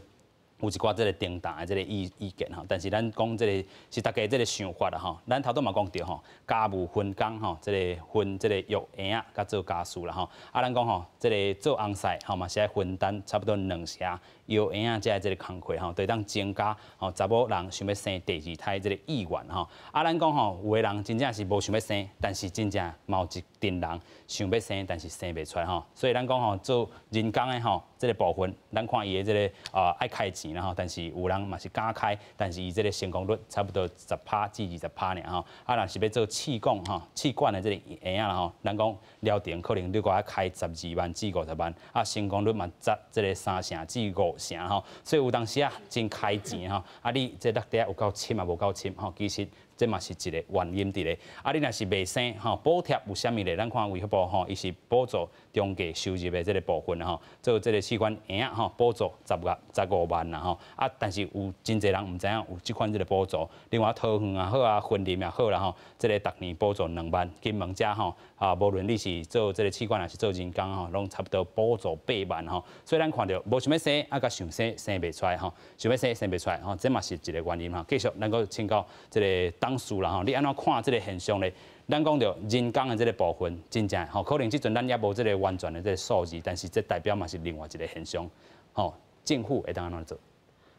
有一寡這個重大的這個意見吼，但是咱講這個是大家這個想法啦吼，咱頭拄嘛講著吼，家務分工吼，這個分這個育嬰仔佮做家事啦吼，啊，咱講吼，這個做翁婿吼嘛是愛分擔差不多兩成育嬰仔這個工課吼，就會當增加吼查某人想欲生第二胎這個意願吼。啊，咱講吼，有的人真正是無想欲生，但是真正嘛有一陣人想欲生，但是生袂出來吼。所以咱講吼，做人工的吼，這個部分，咱看伊的這個啊愛開錢啦吼，但是有人嘛是敢開，但是伊這個成功率差不多10趴至20趴爾吼。啊，若是欲做試管吼，試管的這個嬰仔啦吼，咱講療程可能你閣愛開12萬至50萬，啊，成功率嘛才這個3成至5成吼。所以有當時啊，真開錢吼，啊，你這落袋有夠深嘛無夠深吼，其實這嘛是一個原因佇咧。啊，你若是袂生吼，補貼有啥物咧？咱看衛福部吼，伊是補助中低收入的這個部分吼，做這個試管嬰仔吼，補助15萬啦吼。啊，但是有真濟人毋知影有這款這個補助。另外桃園也好啊，雲林也好啦吼，這個逐年補助2萬。金門遮吼啊，無論你是做這個試管還是做人工吼，攏差不多補助8萬吼。所以咱看著無想欲生，啊，佮想生生袂出來吼，想欲生生袂出來吼，這嘛是一個原因吼。繼續，咱閣請教這個董事啦吼，你按怎看這個現象咧？咱講著人工的這個部分，真正吼，可能這陣咱猶無這個完全的這個數字，但是這代表嘛是另外一個現象，吼，政府會當按怎做？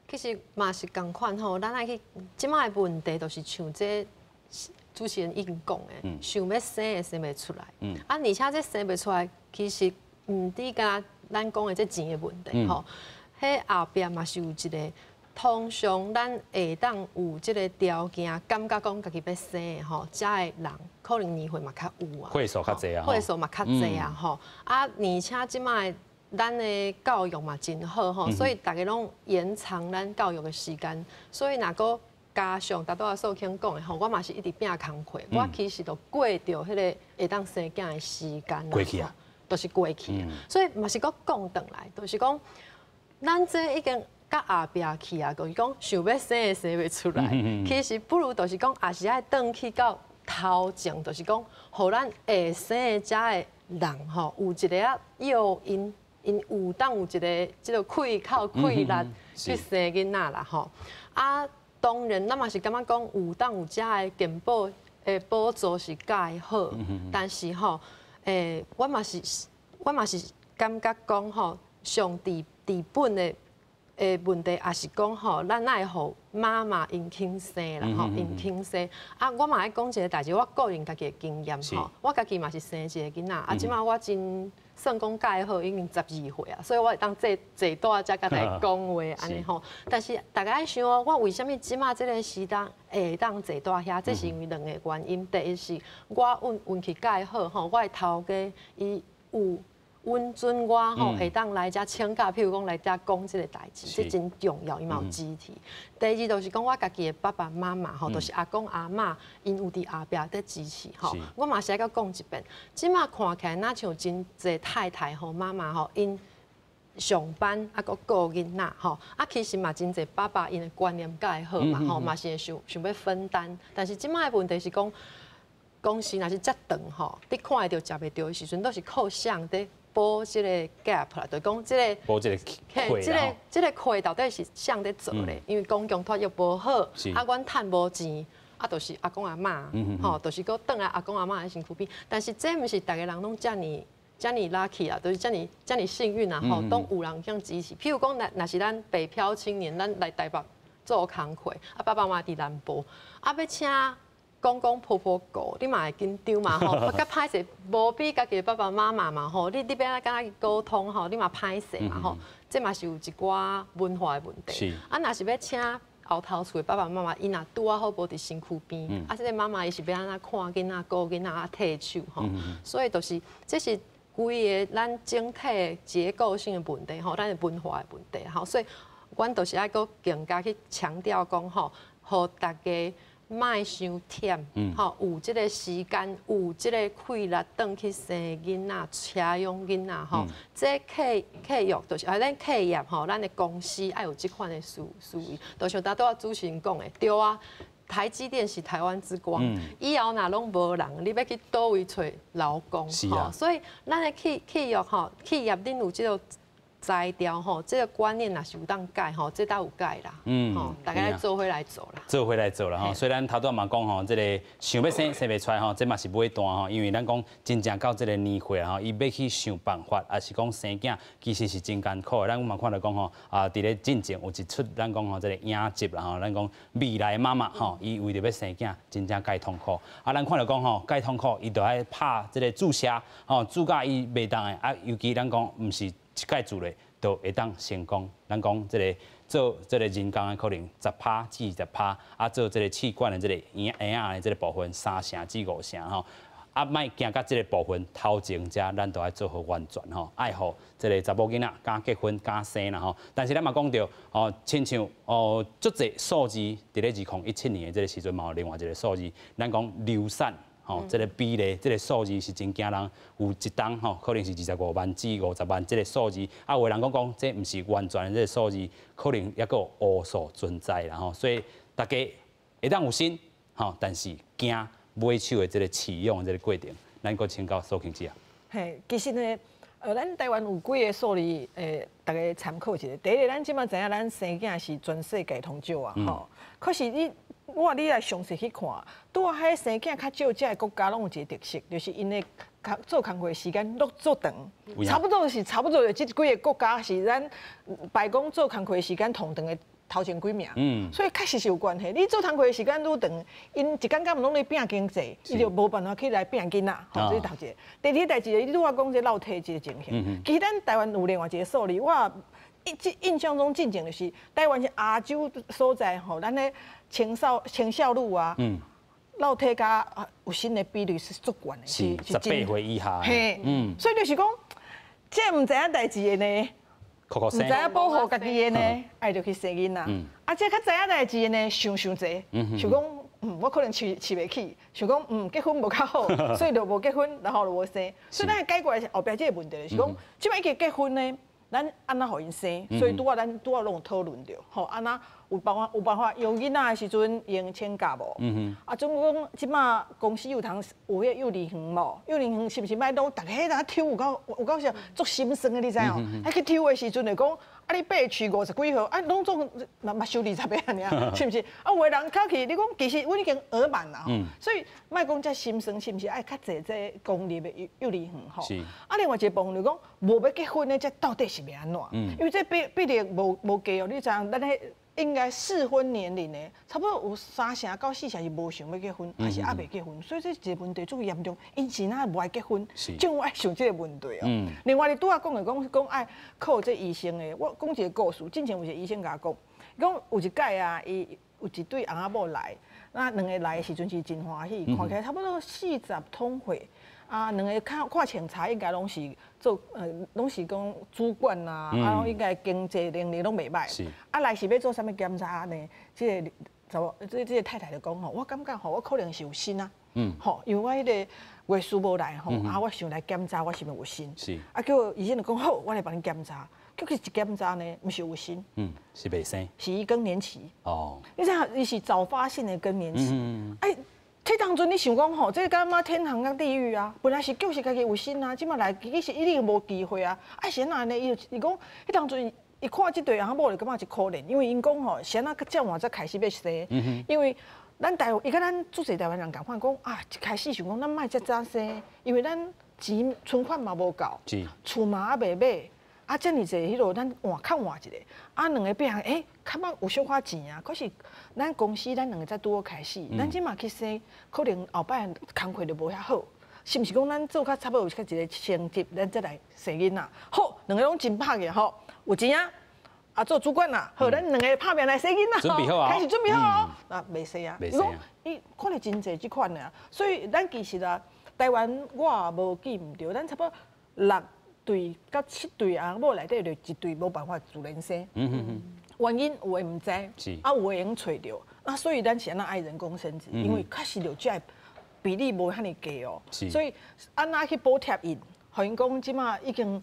其實嘛是仝款吼，咱愛去這擺的問題，就是像這主持人已經講的，想欲生會生袂出來。啊，而且這生袂出來，其實毋止干焦咱講的這錢的問題吼，彼後壁嘛是有一個。通常咱會當有這个條件，感覺講家己欲生的吼，遮的人可能年歲嘛較有啊，歲數較濟啊，歲數嘛較濟啊吼。啊，而且這擺咱的教育嘛真好吼，所以大家攏延長咱教育的時間。所以若閣加上頭拄仔素卿講的吼，我嘛是一直拼工課，我其實都過著彼个會當生囝的時間。過去啊，都是過去。所以嘛是閣講轉來，就是講咱這已經較後壁去啊，就是講想欲生會生袂出來。其實不如就是講，也是愛轉去到頭前，就是講，予咱會生的遮的人吼，有一个仔誘因，𪜶有當有一个這个氣口氣力去生囡仔啦吼。啊，當然咱嘛是感覺講有當有遮的健保的補助是蓋好，但是吼，我嘛是感覺講吼，上治治本的問題也是講吼，咱愛予媽媽𪜶肯生啦吼，𪜶肯生。啊，我嘛愛講一个代誌，我個人家己的經驗吼，我家己嘛是生一个囡仔，啊，這擺我真算講蓋好，已經十二歲啊，所以我會當坐坐蹛遮共大家講話按呢吼。但是大家愛想哦，我為啥物這擺這个時代會當坐蹛遐？這是因為兩个原因。第一是我運運氣蓋好吼，我的頭家伊有允准我吼會當來遮請假，譬如講來遮講這个代誌，這真重要，伊嘛有支持。第二就是講我家己的爸爸媽媽吼，就是阿公阿嬤，𪜶有佇後壁佇支持吼。我嘛是愛閣講一遍，這擺看起來若像真濟太太吼、媽媽吼，𪜶上班啊，閣顧囡仔吼，啊，其實嘛真濟爸爸𪜶的觀念較會好嘛吼，嘛是會想想欲分擔。但是這擺的問題是講，公司若是遮長吼，你看會著食袂著的時陣，都是靠誰佇補這个 gap 啦，就講這个，補這个缺，這个缺到底是誰佇做咧？因為公共托育無好，啊，阮趁無錢，啊，就是阿公阿嬤，吼，就是閣轉來阿公阿嬤的身軀邊。但是這毋是逐个人攏遮爾遮爾 lucky 啊，就是遮爾遮爾幸運啊，吼，攏有人肯支持。譬如講，若若是咱北漂青年，咱來台北做工課，啊，爸爸媽媽佇南部，啊，欲請公公婆婆顧，你嘛會緊張嘛吼，較歹勢，無比家己的爸爸媽媽嘛吼，你欲按怎共伊溝通吼，你嘛歹勢嘛吼，這嘛是有一寡文化的問題。啊，若是欲請後頭厝的爸爸媽媽，𪜶若拄仔好無佇身軀邊，啊，這个媽媽伊是欲按怎看囡仔、顧囡仔啊、替手吼，所以就是這是規个咱整體結構性的問題吼，咱的文化的問題吼，所以阮就是愛閣更加去強調講吼，予大家莫傷忝，吼，有這个時間，有這个氣力，轉去生囡仔、車養囡仔，吼，這企企業就是啊，咱企業吼，咱的公司愛有這款的思思維，就像頭拄仔主持人講的，對啊，台積電是台灣之光，以後若攏無人，你欲去佗位揣勞工，吼，所以咱的企企業吼，企業恁有這个才調吼，這个觀念若是有當改吼，這倒有改啦。吼，大家做伙來做啦。做伙來做啦吼。雖然頭拄仔嘛講吼，這个想欲生生袂出來吼，這嘛是尾段吼，因為咱講真正到這个年歲吼，伊欲去想辦法，抑是講生囝，其實是真艱苦的。咱嘛看著講吼，啊，佇咧進前有一齣咱講吼，這个影集啦吼，咱講未來媽媽吼，伊為著欲生囝，真正蓋痛苦。啊，咱看著講吼，蓋痛苦，伊就愛拍這个注射，吼，注甲伊袂動的，啊，尤其咱講毋是一擺注咧，就會當成功。咱講這个做這个人工的可能10趴至10趴，啊，做這个試管的這个嬰仔的這个部分3成至5成吼。啊，莫驚到這个部分頭前遮，咱都愛做好完全吼，愛予這个查某囡仔敢結婚敢生啦吼。但是咱嘛講著吼，親像哦，足濟數字，佇咧2017年的這个時陣嘛有另外一個數字，咱講流產。吼，這个比例，這个數字是真驚人，有一冬吼，可能是25萬至50萬這个數字，啊，有的人講講，這毋是完全的這个數字，可能猶閣有烏數存在啦吼，所以大家會當有心吼，但是驚尾手的這个飼養的這个過程，咱閣請教蘇慶姐啊。嘿，其實呢，咱台灣有幾个數字，大家參考一下。第一个，咱這擺知影，咱生囝是全世界通少啊，吼。可是你。我你來詳細去看，拄仔彼生囝較少，遮个國家攏有一个特色，就是𪜶的工做工課時間攏足長，差不多是差不多就這幾个國家是咱白講做工課時間同長的頭前幾名。所以確實是有關係。你做工課時間愈長，𪜶一工工毋攏咧拼經濟，伊就無辦法去來拼囡仔。吼，這是頭一个。第二个代誌，你拄仔講這落體這个情形，其實咱台灣有另外一个數字，我印象中进前就是台湾是亚洲所在吼，咱咧青少女啊，落体佮有身的比率是足悬的，是18岁以下。嘿，所以就是讲，这毋知影代志的呢，毋知影保护家己的呢，爱就去生囡仔。啊，这较知影代志的呢，想伤济，想讲，我可能饲袂起，想讲，结婚无较好，所以就无结婚，然后就无生。所以咱解决后壁这个问题，就是讲，这摆已经结婚呢，咱按怎予𪜶生？所以拄仔咱拄仔拢有讨论著，吼，按怎有办法有囡仔的时阵用请假无？啊，总讲这马公司有通有彼个幼儿园无？幼儿园是毋是莫拢逐家彼阵抽有够啥足心酸的，你知影？彼去抽的时阵就讲，啊，你八饲50几号，啊，拢总嘛嘛收20个尔，是毋是？啊，有的人较去，你讲其实阮已经额满啦，所以莫讲遮心酸，是毋是爱较济这公立的幼儿园吼？啊，另外一个部分就讲，无欲结婚的，这到底是欲按怎？因为这比例无低哦，你知影？咱彼应该适婚年龄的，差不多有3成到4成是无想欲结婚，还是犹未结婚，所以这一个问题足严重。𪜶是哪无爱结婚，政府爱想这个问题哦。另外，你拄仔讲的讲讲爱靠这医生的，我讲一个故事。之前有一个医生共我讲，讲有一摆啊，伊有一对翁仔某来，那两个来的时阵是真欢喜，看起来差不多40通岁。啊，两个看看穿查应该拢是做拢是讲主管啊，啊，应该经济能力拢袂䆀。啊，来是欲做啥物检查呢？这个查某，这个太太就讲吼，我感觉吼，我可能是有身啊。吼，因为我彼个月事无来吼，啊，我想来检查我是毋是有身。啊，叫医生就讲好，我来帮你检查。结果一检查呢，毋是有身。是袂生。是伊更年期。哦。你知影，伊是早发性的更年期。哎。这当阵你想讲吼，这敢若天堂佮地狱啊？本来是就是家己有身啊，这马来其实一定无机会啊。啊，是按怎呢？伊讲，彼当阵伊看这对翁仔某就感觉是可怜，因为𪜶讲吼，是按怎遮晚才开始欲生？因为咱台湾，伊佮咱足济台湾人仝款讲啊，一开始想讲咱莫遮早生，因为咱钱存款嘛无够，厝嘛犹未买。啊，遮尔济彼落，咱换较换一下，啊，两个变欸，较捌有小可钱啊。可是咱公司咱两个才拄好开始，咱这马去生，可能后摆工课就无遐好，是毋是讲咱做较差不多有较一个成绩，咱再来生囡仔？好，两个拢真拍嘅吼，有钱啊，啊做主管啦，好，咱两个拍拼来生囡仔，准备好啊，开始准备好哦，啊，袂生啊，伊讲伊看了真济这款的啊，所以咱其实啊，台湾我也无记毋著，咱差不多6对到7对翁某内底就一对无办法自然生，原因有的毋知，啊有的会用揣著，那所以咱是按怎爱人工生殖，因为确实就这比例无遐尔低哦，所以按怎去补贴𪜶，予𪜶讲这马已经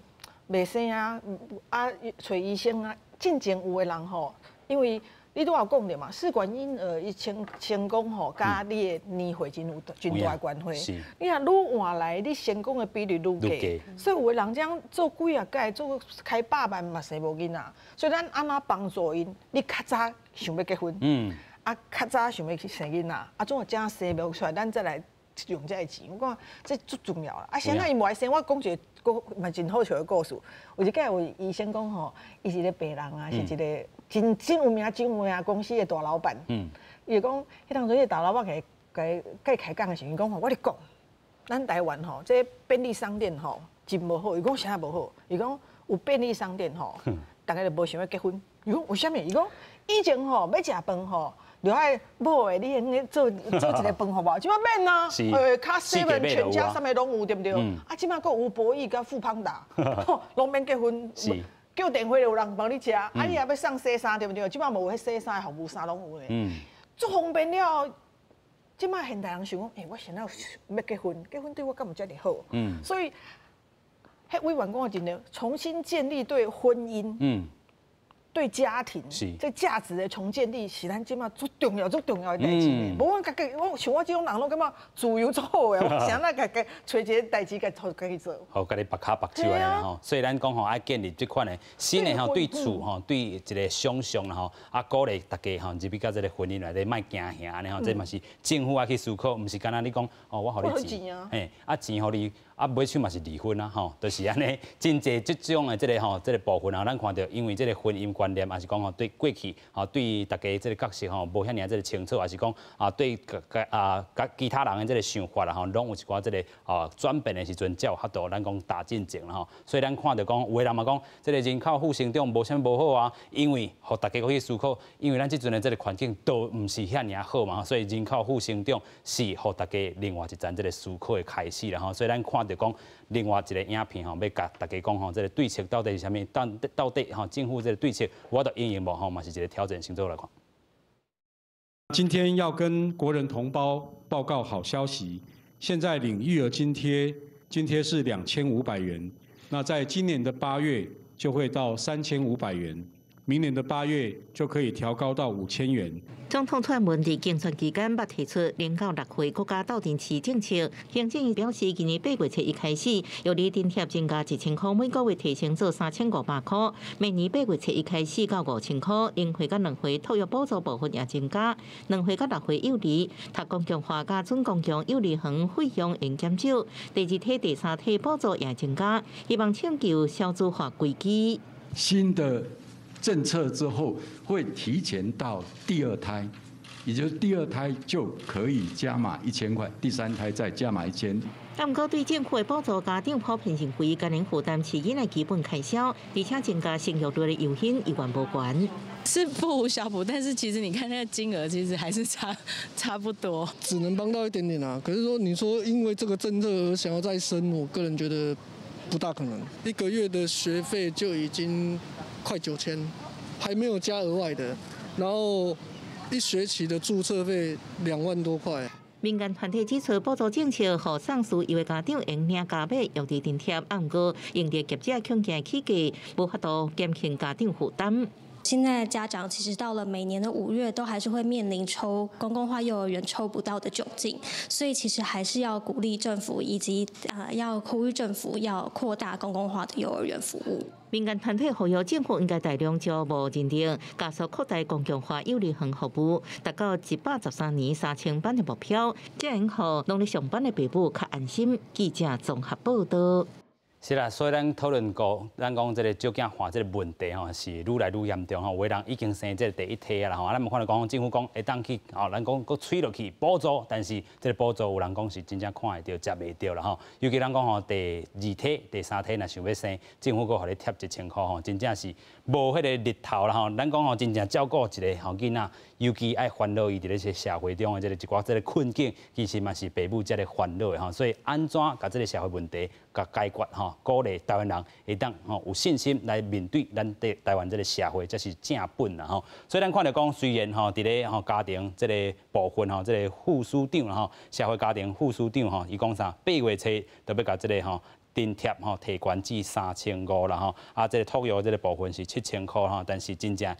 袂生啊，啊揣医生啊，进前有的人吼，因为你拄仔有讲著嘛，试管婴儿伊成功吼，佮你的年岁真有真大关系。你若愈晚来，你成功的比率愈低。所以有的人这样做几仔届，做开100万嘛生无囡仔。所以咱按怎帮助𪜶？你较早想欲结婚，啊，较早想欲去生囡仔，啊，总有这样生无出来，咱再来用这个钱。我讲这足重要啦。啊，现在伊无爱生，我讲一个故嘛真好笑的故事。有一摆有医生讲吼，伊是一个病人啊，是一个真有名、真有名公司的大老板。伊就讲，彼当阵彼个大老板共伊开讲的时阵，伊讲吼，我咧讲，咱台湾吼，这便利商店吼真无好。伊讲啥无好？伊讲有便利商店吼，逐家就无想欲结婚。伊讲为啥物？伊讲以前吼欲食饭吼，就爱某的，你用做做一个饭予无？这马免啊，较 seven 全家啥物拢有，对毋对？啊，这马阁有吴伯义佮富邦达，拢免结婚。叫电话就有人帮你食，啊，你也欲送洗衫对毋对？这马无彼洗衫的服务，啥拢有咧。足方便了。这马现代人想讲，欸，我现在欲结婚，结婚对我敢有遮尔好？所以，彼委员讲的真对，重新建立对婚姻，对家庭，这价值的重建立是咱这马足重要、足重要的代志。无我家己，我像我这种人拢感觉自由足好的，我啥那家己揣一个代志，家家己做。好，家己缚跤缚手按呢吼。所以咱讲吼，爱建立这款的新的吼，对厝吼，对一个想象啦吼，啊，鼓励大家吼入去到这个婚姻内底，莫惊吓按呢吼。这嘛是政府爱去思考，毋是干焦你讲哦，我予你钱，嘿，啊钱予你。啊，尾手嘛是离婚啊，吼，就是按呢，真济这种的这个吼，这个部分啊，咱看著因为这个婚姻。觀念，抑是講吼對過去吼對大家這个角色吼無遐爾這个清楚，抑是講啊對啊佮其他人的這个想法啦吼，攏有一寡這个啊轉變的時陣，才有法度咱講踏進前啦吼。所以咱看著講，有的人嘛講，這个人口負成長無啥物無好啊，因為予大家閣去思考，因為咱這陣的這个環境都毋是遐爾好嘛，所以人口負成長是予大家另外一層這个思考的開始啦吼。所以咱看著講，另外一个影片吼，欲共大家講吼，這个對策到底是啥物？到底吼政府這个對策有法度應用無吼，嘛是一个挑戰，先做來看。今天要跟國人同胞報告好消息，現在領育兒津貼，津貼是2500元，那在今年的8月就會到3500元，明年的8月就可以調高到5000元。總統蔡英文佇競選期間捌提出零到六歲國家鬥陣飼政策，行政院表示，今年8月初一開始，幼兒津貼增加1000塊，每個月提升做3500塊。明年8月初一開始到5000塊，0歲佮2歲托育補助部分也增加，2歲到6歲幼兒讀公共化佮準公共幼兒園費用會減少，第二梯、第三梯補助也增加，希望拯救少子化危機。新的政策之後會提前到第二胎，也就是第二胎就可以加碼1000塊，第三胎再加碼1000。但毋過對政府的補助，家長普遍認為，艱難負擔飼囡仔基本開銷，而且增加生育率的誘因猶原無懸。是不無小補，但是其實你看那個金額，其實還是差不多。只能幫到一點點啊。可是說，你說因為這個政策而想要再生，我個人覺得不大可能。一個月的學費就已經快9000，還沒有加額外的，然後一學期的註冊費2萬多塊。民間團體指出，補助政策予送私幼的家長會領加碼育兒津貼，啊，毋過營利業者恐驚起價，無法度減輕家長負擔。現在家長其實到了每年的5月，都還是會面臨抽公共化幼兒園抽不到的窘境，所以其實還是要鼓勵政府以及啊要呼籲政府要擴大公共化的幼兒園服務。民間團體呼籲政府應該大量招募認證，加速擴大公共化幼兒園服務，達到113年3000班的目標，這樣予攏咧上班的爸母較安心。記者綜合報道。是啦，所以咱討論過，咱講這个少子化這个問題吼，是愈來愈嚴重吼。有的人已經生這个第一胎啊啦吼，啊，咱嘛看著講政府講會當去吼，咱講閣催落去補助，但是這个補助有人講是真正看會著、接袂著啦吼。尤其咱講吼，第二胎、第三胎若想欲生，政府閣予你貼1000塊吼，真正是無彼个日頭啦吼。咱講吼，真正照顧一个吼囡仔，尤其愛煩惱伊佇咧這社會中的這个一寡這个困境，其實嘛是爸母遮爾煩惱的吼。所以按怎共這个社會問題共解決吼？鼓勵台灣人會當吼有信心來面對咱台台灣這个社會，這是正本啦吼。所以咱看著講，雖然吼佇咧吼家庭這个部分吼，這个副署長吼，社會家庭副署長吼，伊講啥？8月初就欲共這个吼津貼吼提懸至3500啦吼，啊，這个托育這个部分是7000塊吼，但是真正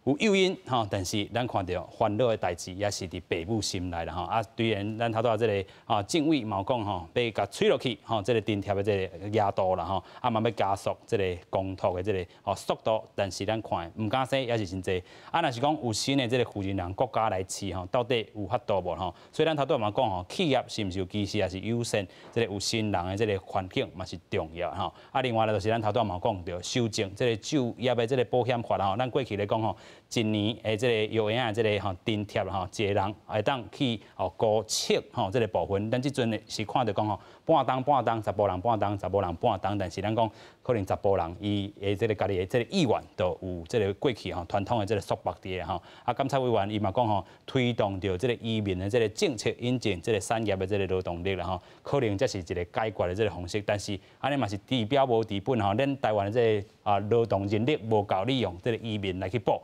有誘因吼，但是咱看著煩惱的代誌也是佇爸母心內啦吼。啊，雖然咱頭拄仔這个啊政委嘛有講吼，欲共催落去吼，這个津貼的這个額度啦吼，啊嘛欲加速這个公托的這个吼速度，但是咱看毋敢生也是真濟。啊，若是講有新的這个負責人國家來飼吼，到底有法度無吼？所以咱頭拄仔嘛講吼，企業是毋是有歧視，抑是友善這个有新人的這个環境嘛是重要吼。啊，另外咧就是咱頭拄仔嘛講著修正這个就業的這个保險法吼，咱過去咧講吼，一年的這个幼兒的這个吼津貼吼，一個人會當去哦高七吼這个部分，咱這陣是看著講吼，半冬半冬，查埔人半冬，查某人半冬，但是咱講可能查埔人伊的這个家己的這个意願，就有這个過去吼傳統的這个束縛佇咧吼。啊，監察委員伊嘛講吼，推動著這个移民的這个政策引進這个產業的這个勞動力啦吼，可能這是一个解決的這个方式，但是按呢嘛是治標無治本吼，咱台灣的這个啊勞動人力無夠利用這个移民來去補。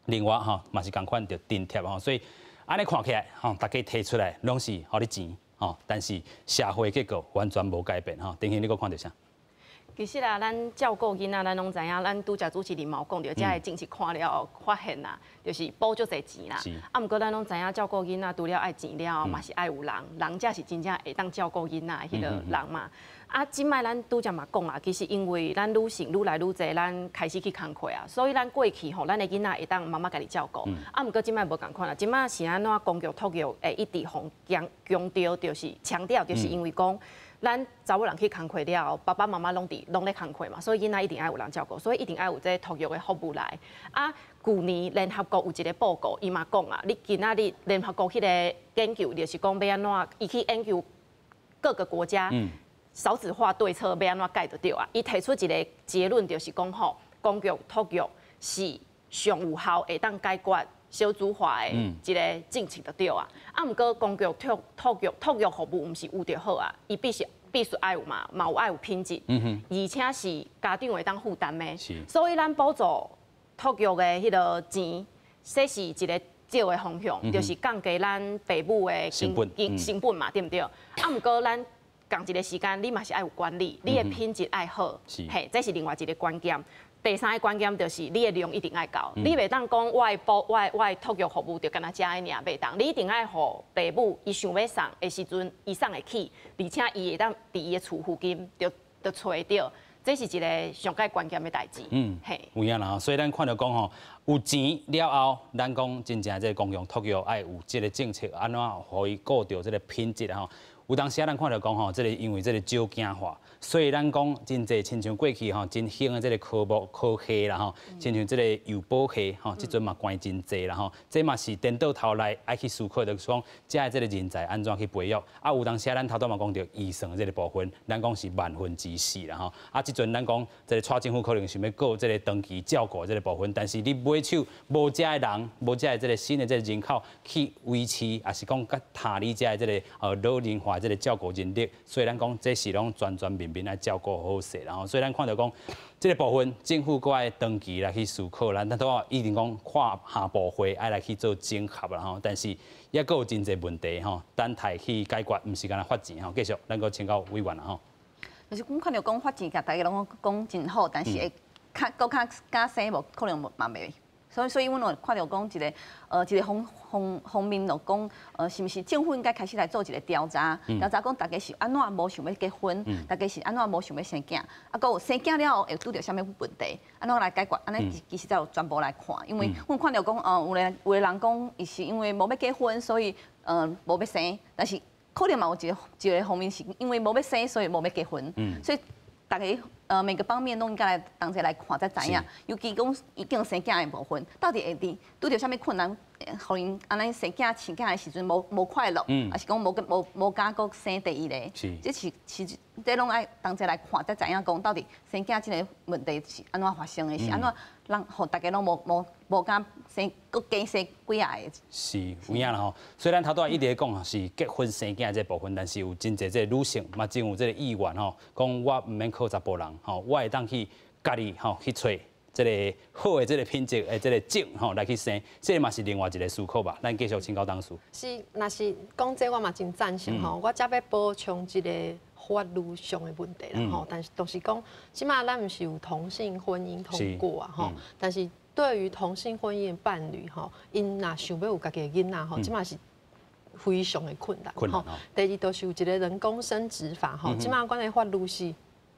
另外吼嘛是仝款著津貼吼，所以按呢看起來吼，大家提出來攏是予你錢吼，但是社會結構完全無改變吼。丁馨，你閣看著啥？其實啊，咱照顧囡仔，咱攏知影，咱拄才主持人嘛有講著，這个政策看了後發現啦，就是補足濟錢啦。啊，毋過咱攏知影，照顧囡仔除了愛錢了後，嘛是愛有人，人才是真正會當照顧囡仔的彼个人嘛。啊，這擺咱拄才嘛講啊，其實因為咱女性愈來愈濟，咱開始去工課啊，所以咱過去吼，咱的囡仔會當媽媽家己照顧。啊，毋過這擺無仝款啦，這擺是按怎公共托育會一直予強強調，就是強調，就是因為講，咱查某人去工課了後，爸爸媽媽攏佇攏咧工課嘛，所以囡仔一定愛有人照顧，所以一定愛有這個托育的服務來。啊，舊年聯合國有一個報告，伊嘛講啊，你今仔日聯合國彼個研究就是講欲按怎，伊去研究各個國家少子化對策欲按怎改就對啊。伊提出一個結論，就是講吼，公共托育是上有效會當解決少子化的一個政策就對啊。啊，毋過公共托育服務毋是有就好啊，伊必須愛有嘛，嘛有愛有品質，而且是家長會當負擔的。所以咱補助托育的彼個錢，這是一個對的方向，就是降低咱爸母的成本嘛，對毋對？啊，毋過咱仝一個時間，你嘛是愛有管理，你的品質愛好，嘿，這是另外一個關鍵。第三个關鍵就是你的量一定愛夠，你袂當講我的補我的我的托育服務就干焦遮爾袂當，你一定愛予爸母伊想欲送的時陣，伊送會起，而且伊會當佇伊的厝附近就揣著，這是一個上蓋關鍵的代誌。嘿，有影啦，所以咱看著講吼，有錢了後，咱講真正這個公共托育愛有這個政策，按怎予伊顧著這個品質吼。有當時啊，咱看著講吼，這個因為這個少囝化，所以咱講真濟親像過去吼真興的這個科目科系啦吼，親像這個幼保系吼，這陣嘛關真濟啦吼，這嘛是顛倒頭來愛去思考，就是講遮的這個人才按怎去培育。啊，有當時啊，咱頭拄嘛講著預算的這個部分，咱講是萬分之四啦吼。啊，這陣咱講這個蔡政府可能想欲顧這個長期照顧這個部分，但是你買手無遮的人，無遮的這個新的這個人口去維持，抑是講佮塔你遮的這個老齡化這個照顧人力，所以咱講這是攏全全面面來照顧好勢，然後所以咱看著講這個部分，政府閣愛長期來去思考，咱拄仔一定講跨下部會愛來去做整合啦吼，但是抑閣有真濟問題吼，等待去解決，毋是干焦發錢吼。繼續，咱閣請教委員啦吼。就是阮看著講發錢，共大家攏講真好，但是會較閣較敢生無可能嘛袂。所以阮有看著講一個方面就講，是毋是政府應該開始來做一個調查，調查講大家是按怎無想欲結婚，大家是按怎無想欲生囝，啊，閣有生囝了後會拄著啥物問題，按怎來解決？按呢其實才有全部來看，因為阮看著講，有的人講，伊是因為無欲結婚，所以無欲生，但是可能嘛有一個方面是因為無欲生，所以無欲結婚，所以大家每個方面攏應該來同齊來看，才知影。尤其講已經生囝的部分，到底會佇拄著啥物困難，予𪜶按呢生囝飼囝的時陣無快樂，抑是講無敢閣生第二个。這是其實這攏愛同齊來看，才知影講到底生囝這個問題是按怎發生的，是按怎人予大家攏無敢生，閣加生幾仔个。是有影啦吼。雖然頭拄仔一直講是結婚生囝這部分，但是有真濟這個女性嘛，真有這個意願吼，講我毋免靠查埔人吼，我會當去家己吼去揣這個好的這個品質的這個種吼來去生，這個嘛是另外一個思考吧。咱繼續請教董事。是，若是講這我嘛真贊成吼，我才欲補充一個法律上的問題啦吼。但是就是講，這馬咱毋是有同性婚姻通過啊吼，但是對於同性婚姻的伴侶吼，𪜶若想欲有家己的囡仔吼，這馬是非常的困難。困難。第二就是有一個人工生殖法吼，這馬阮的法律是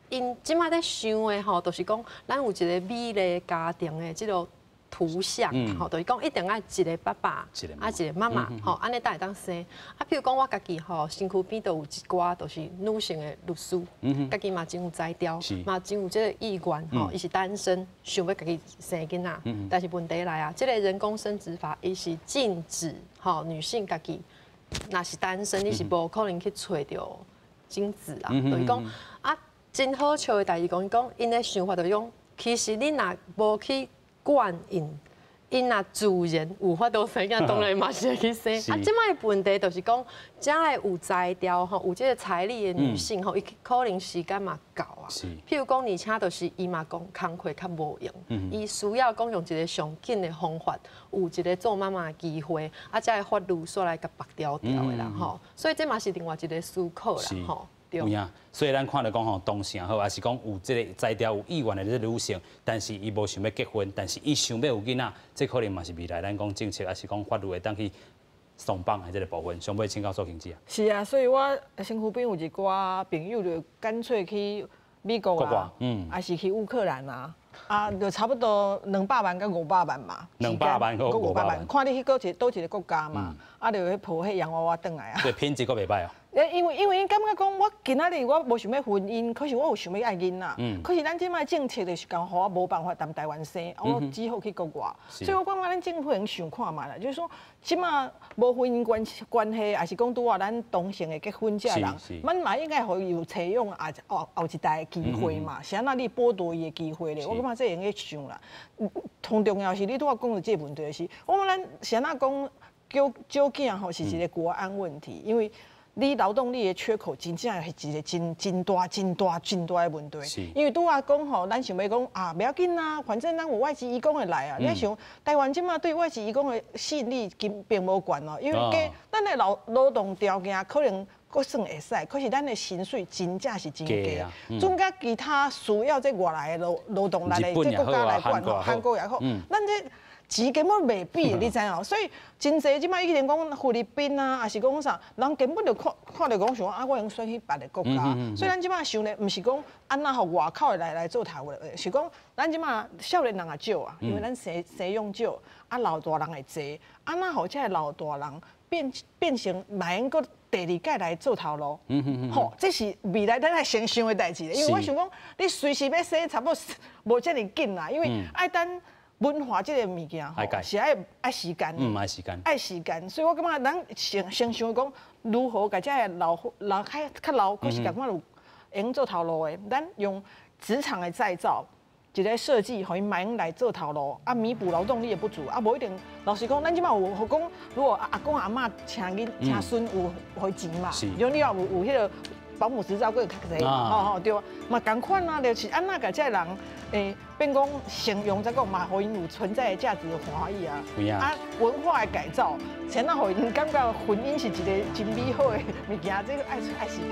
，𪜶這馬咧想的吼，就是講咱有一個美麗家庭的這個圖像吼，就是講一定愛一個爸爸，啊一個媽媽，吼，按呢才會當生。啊，譬如講我家己吼，身軀邊都有一寡都是女性的律師，家己嘛真有才調，嘛真有這個意願吼，伊是單身，想欲家己生囡仔，但是問題來啊，這個人工生殖法伊是禁止吼女性家己，若是單身，你是無可能去揣著精子啊，就是講啊，真好笑的代誌，講伊講𪜶的想法就是講，其實你若無去管𪜶，𪜶若自然有法度生囝，當然嘛是會去生。啊，這擺的問題就是講，遮的有才調吼，有這個財力的女性吼，伊可能時間嘛夠啊。譬如講，而且就是伊嘛講工課較無閒，伊需要講用一個上緊的方法，有一個做媽媽的機會，啊，才會法律煞來共縛牢牢的啦吼。所以這嘛是另外一個思考啦吼。有影，所以咱看著講吼，同性好，抑是講有這個才調有意願的這個女性，但是伊無想欲結婚，但是伊想欲有囡仔，這可能嘛是未來咱講政策，抑是講法律會當去鬆綁的這個部分。上尾請教蘇慶姊啊。是啊，所以我身軀邊有一寡朋友就乾脆去美國啊，抑是去烏克蘭啊，啊，就差不多200萬佮500萬嘛， 200萬佮500萬，看你去佗一佗一個國家嘛，啊，就去抱彼洋娃娃轉來啊。對，品質閣袂䆀哦。因为𪜶感觉讲，我今仔日我无想欲婚姻，可是我有想欲爱囡仔。可是咱这摆政策就是讲，予我无办法佇台湾生，我只好去国外。所以我感觉咱政府会想看觅啦，就是说，这马无婚姻关系，抑是讲拄仔咱同性的结婚这人，咱嘛应该予伊有采用后后一代的机会嘛。是按怎你剥夺伊的机会咧？我感觉这会用想啦。上重要是你拄仔讲的这个问题是，我感觉咱是按怎讲叫少囝吼是一个国安问题，因为你劳动力的缺口真正是一个真真大、真大、真大的问题。因为拄仔讲吼，咱想欲讲啊，袂要紧啊，反正咱有外籍移工会来啊。你想台湾这马对外籍移工的吸引力并无悬哦，因为加咱的劳动条件可能阁算会使，可是咱的薪水真正是真低。总佮其他需要这外来的劳动力的这国家来讲吼，韩国也好，咱这钱根本袂比，你知影？所以真济这马以前讲菲律宾啊，抑是讲啥，人根本就看看著讲想啊，我会用选去别个国家。所以咱这马想的，毋是讲按怎予外口的来做头路，是讲咱这马少年人也少啊，因为咱生养少，啊老大人会济，按怎予这个老大人变成嘛用阁第二届来做头路？吼，这是未来咱爱先想的代志。因为我想讲，你随时欲生，差不多无遮尔紧啦，因为爱等。文化这个物件吼，是爱时间，爱时间，爱时间。所以我感觉咱先想讲如何共这个老老较较老，阁是共款有会用做头路的，咱用职场的再造，一个设计，予𪜶嘛会用来做头路，啊，弥补劳动力的不足，啊，无一定。老实讲，咱这马有讲，如果阿公阿嬷请囡请孙有予钱嘛，如果你也有彼个保姆执照，阁会较济嘛，吼吼对，嘛仝款啊，就是按怎共这个人，变讲形容再讲嘛，予𪜶有存在的价值欢喜啊，啊，文化的改造，先怎予𪜶感觉婚姻是一个真美好的物件，这个爱爱时间。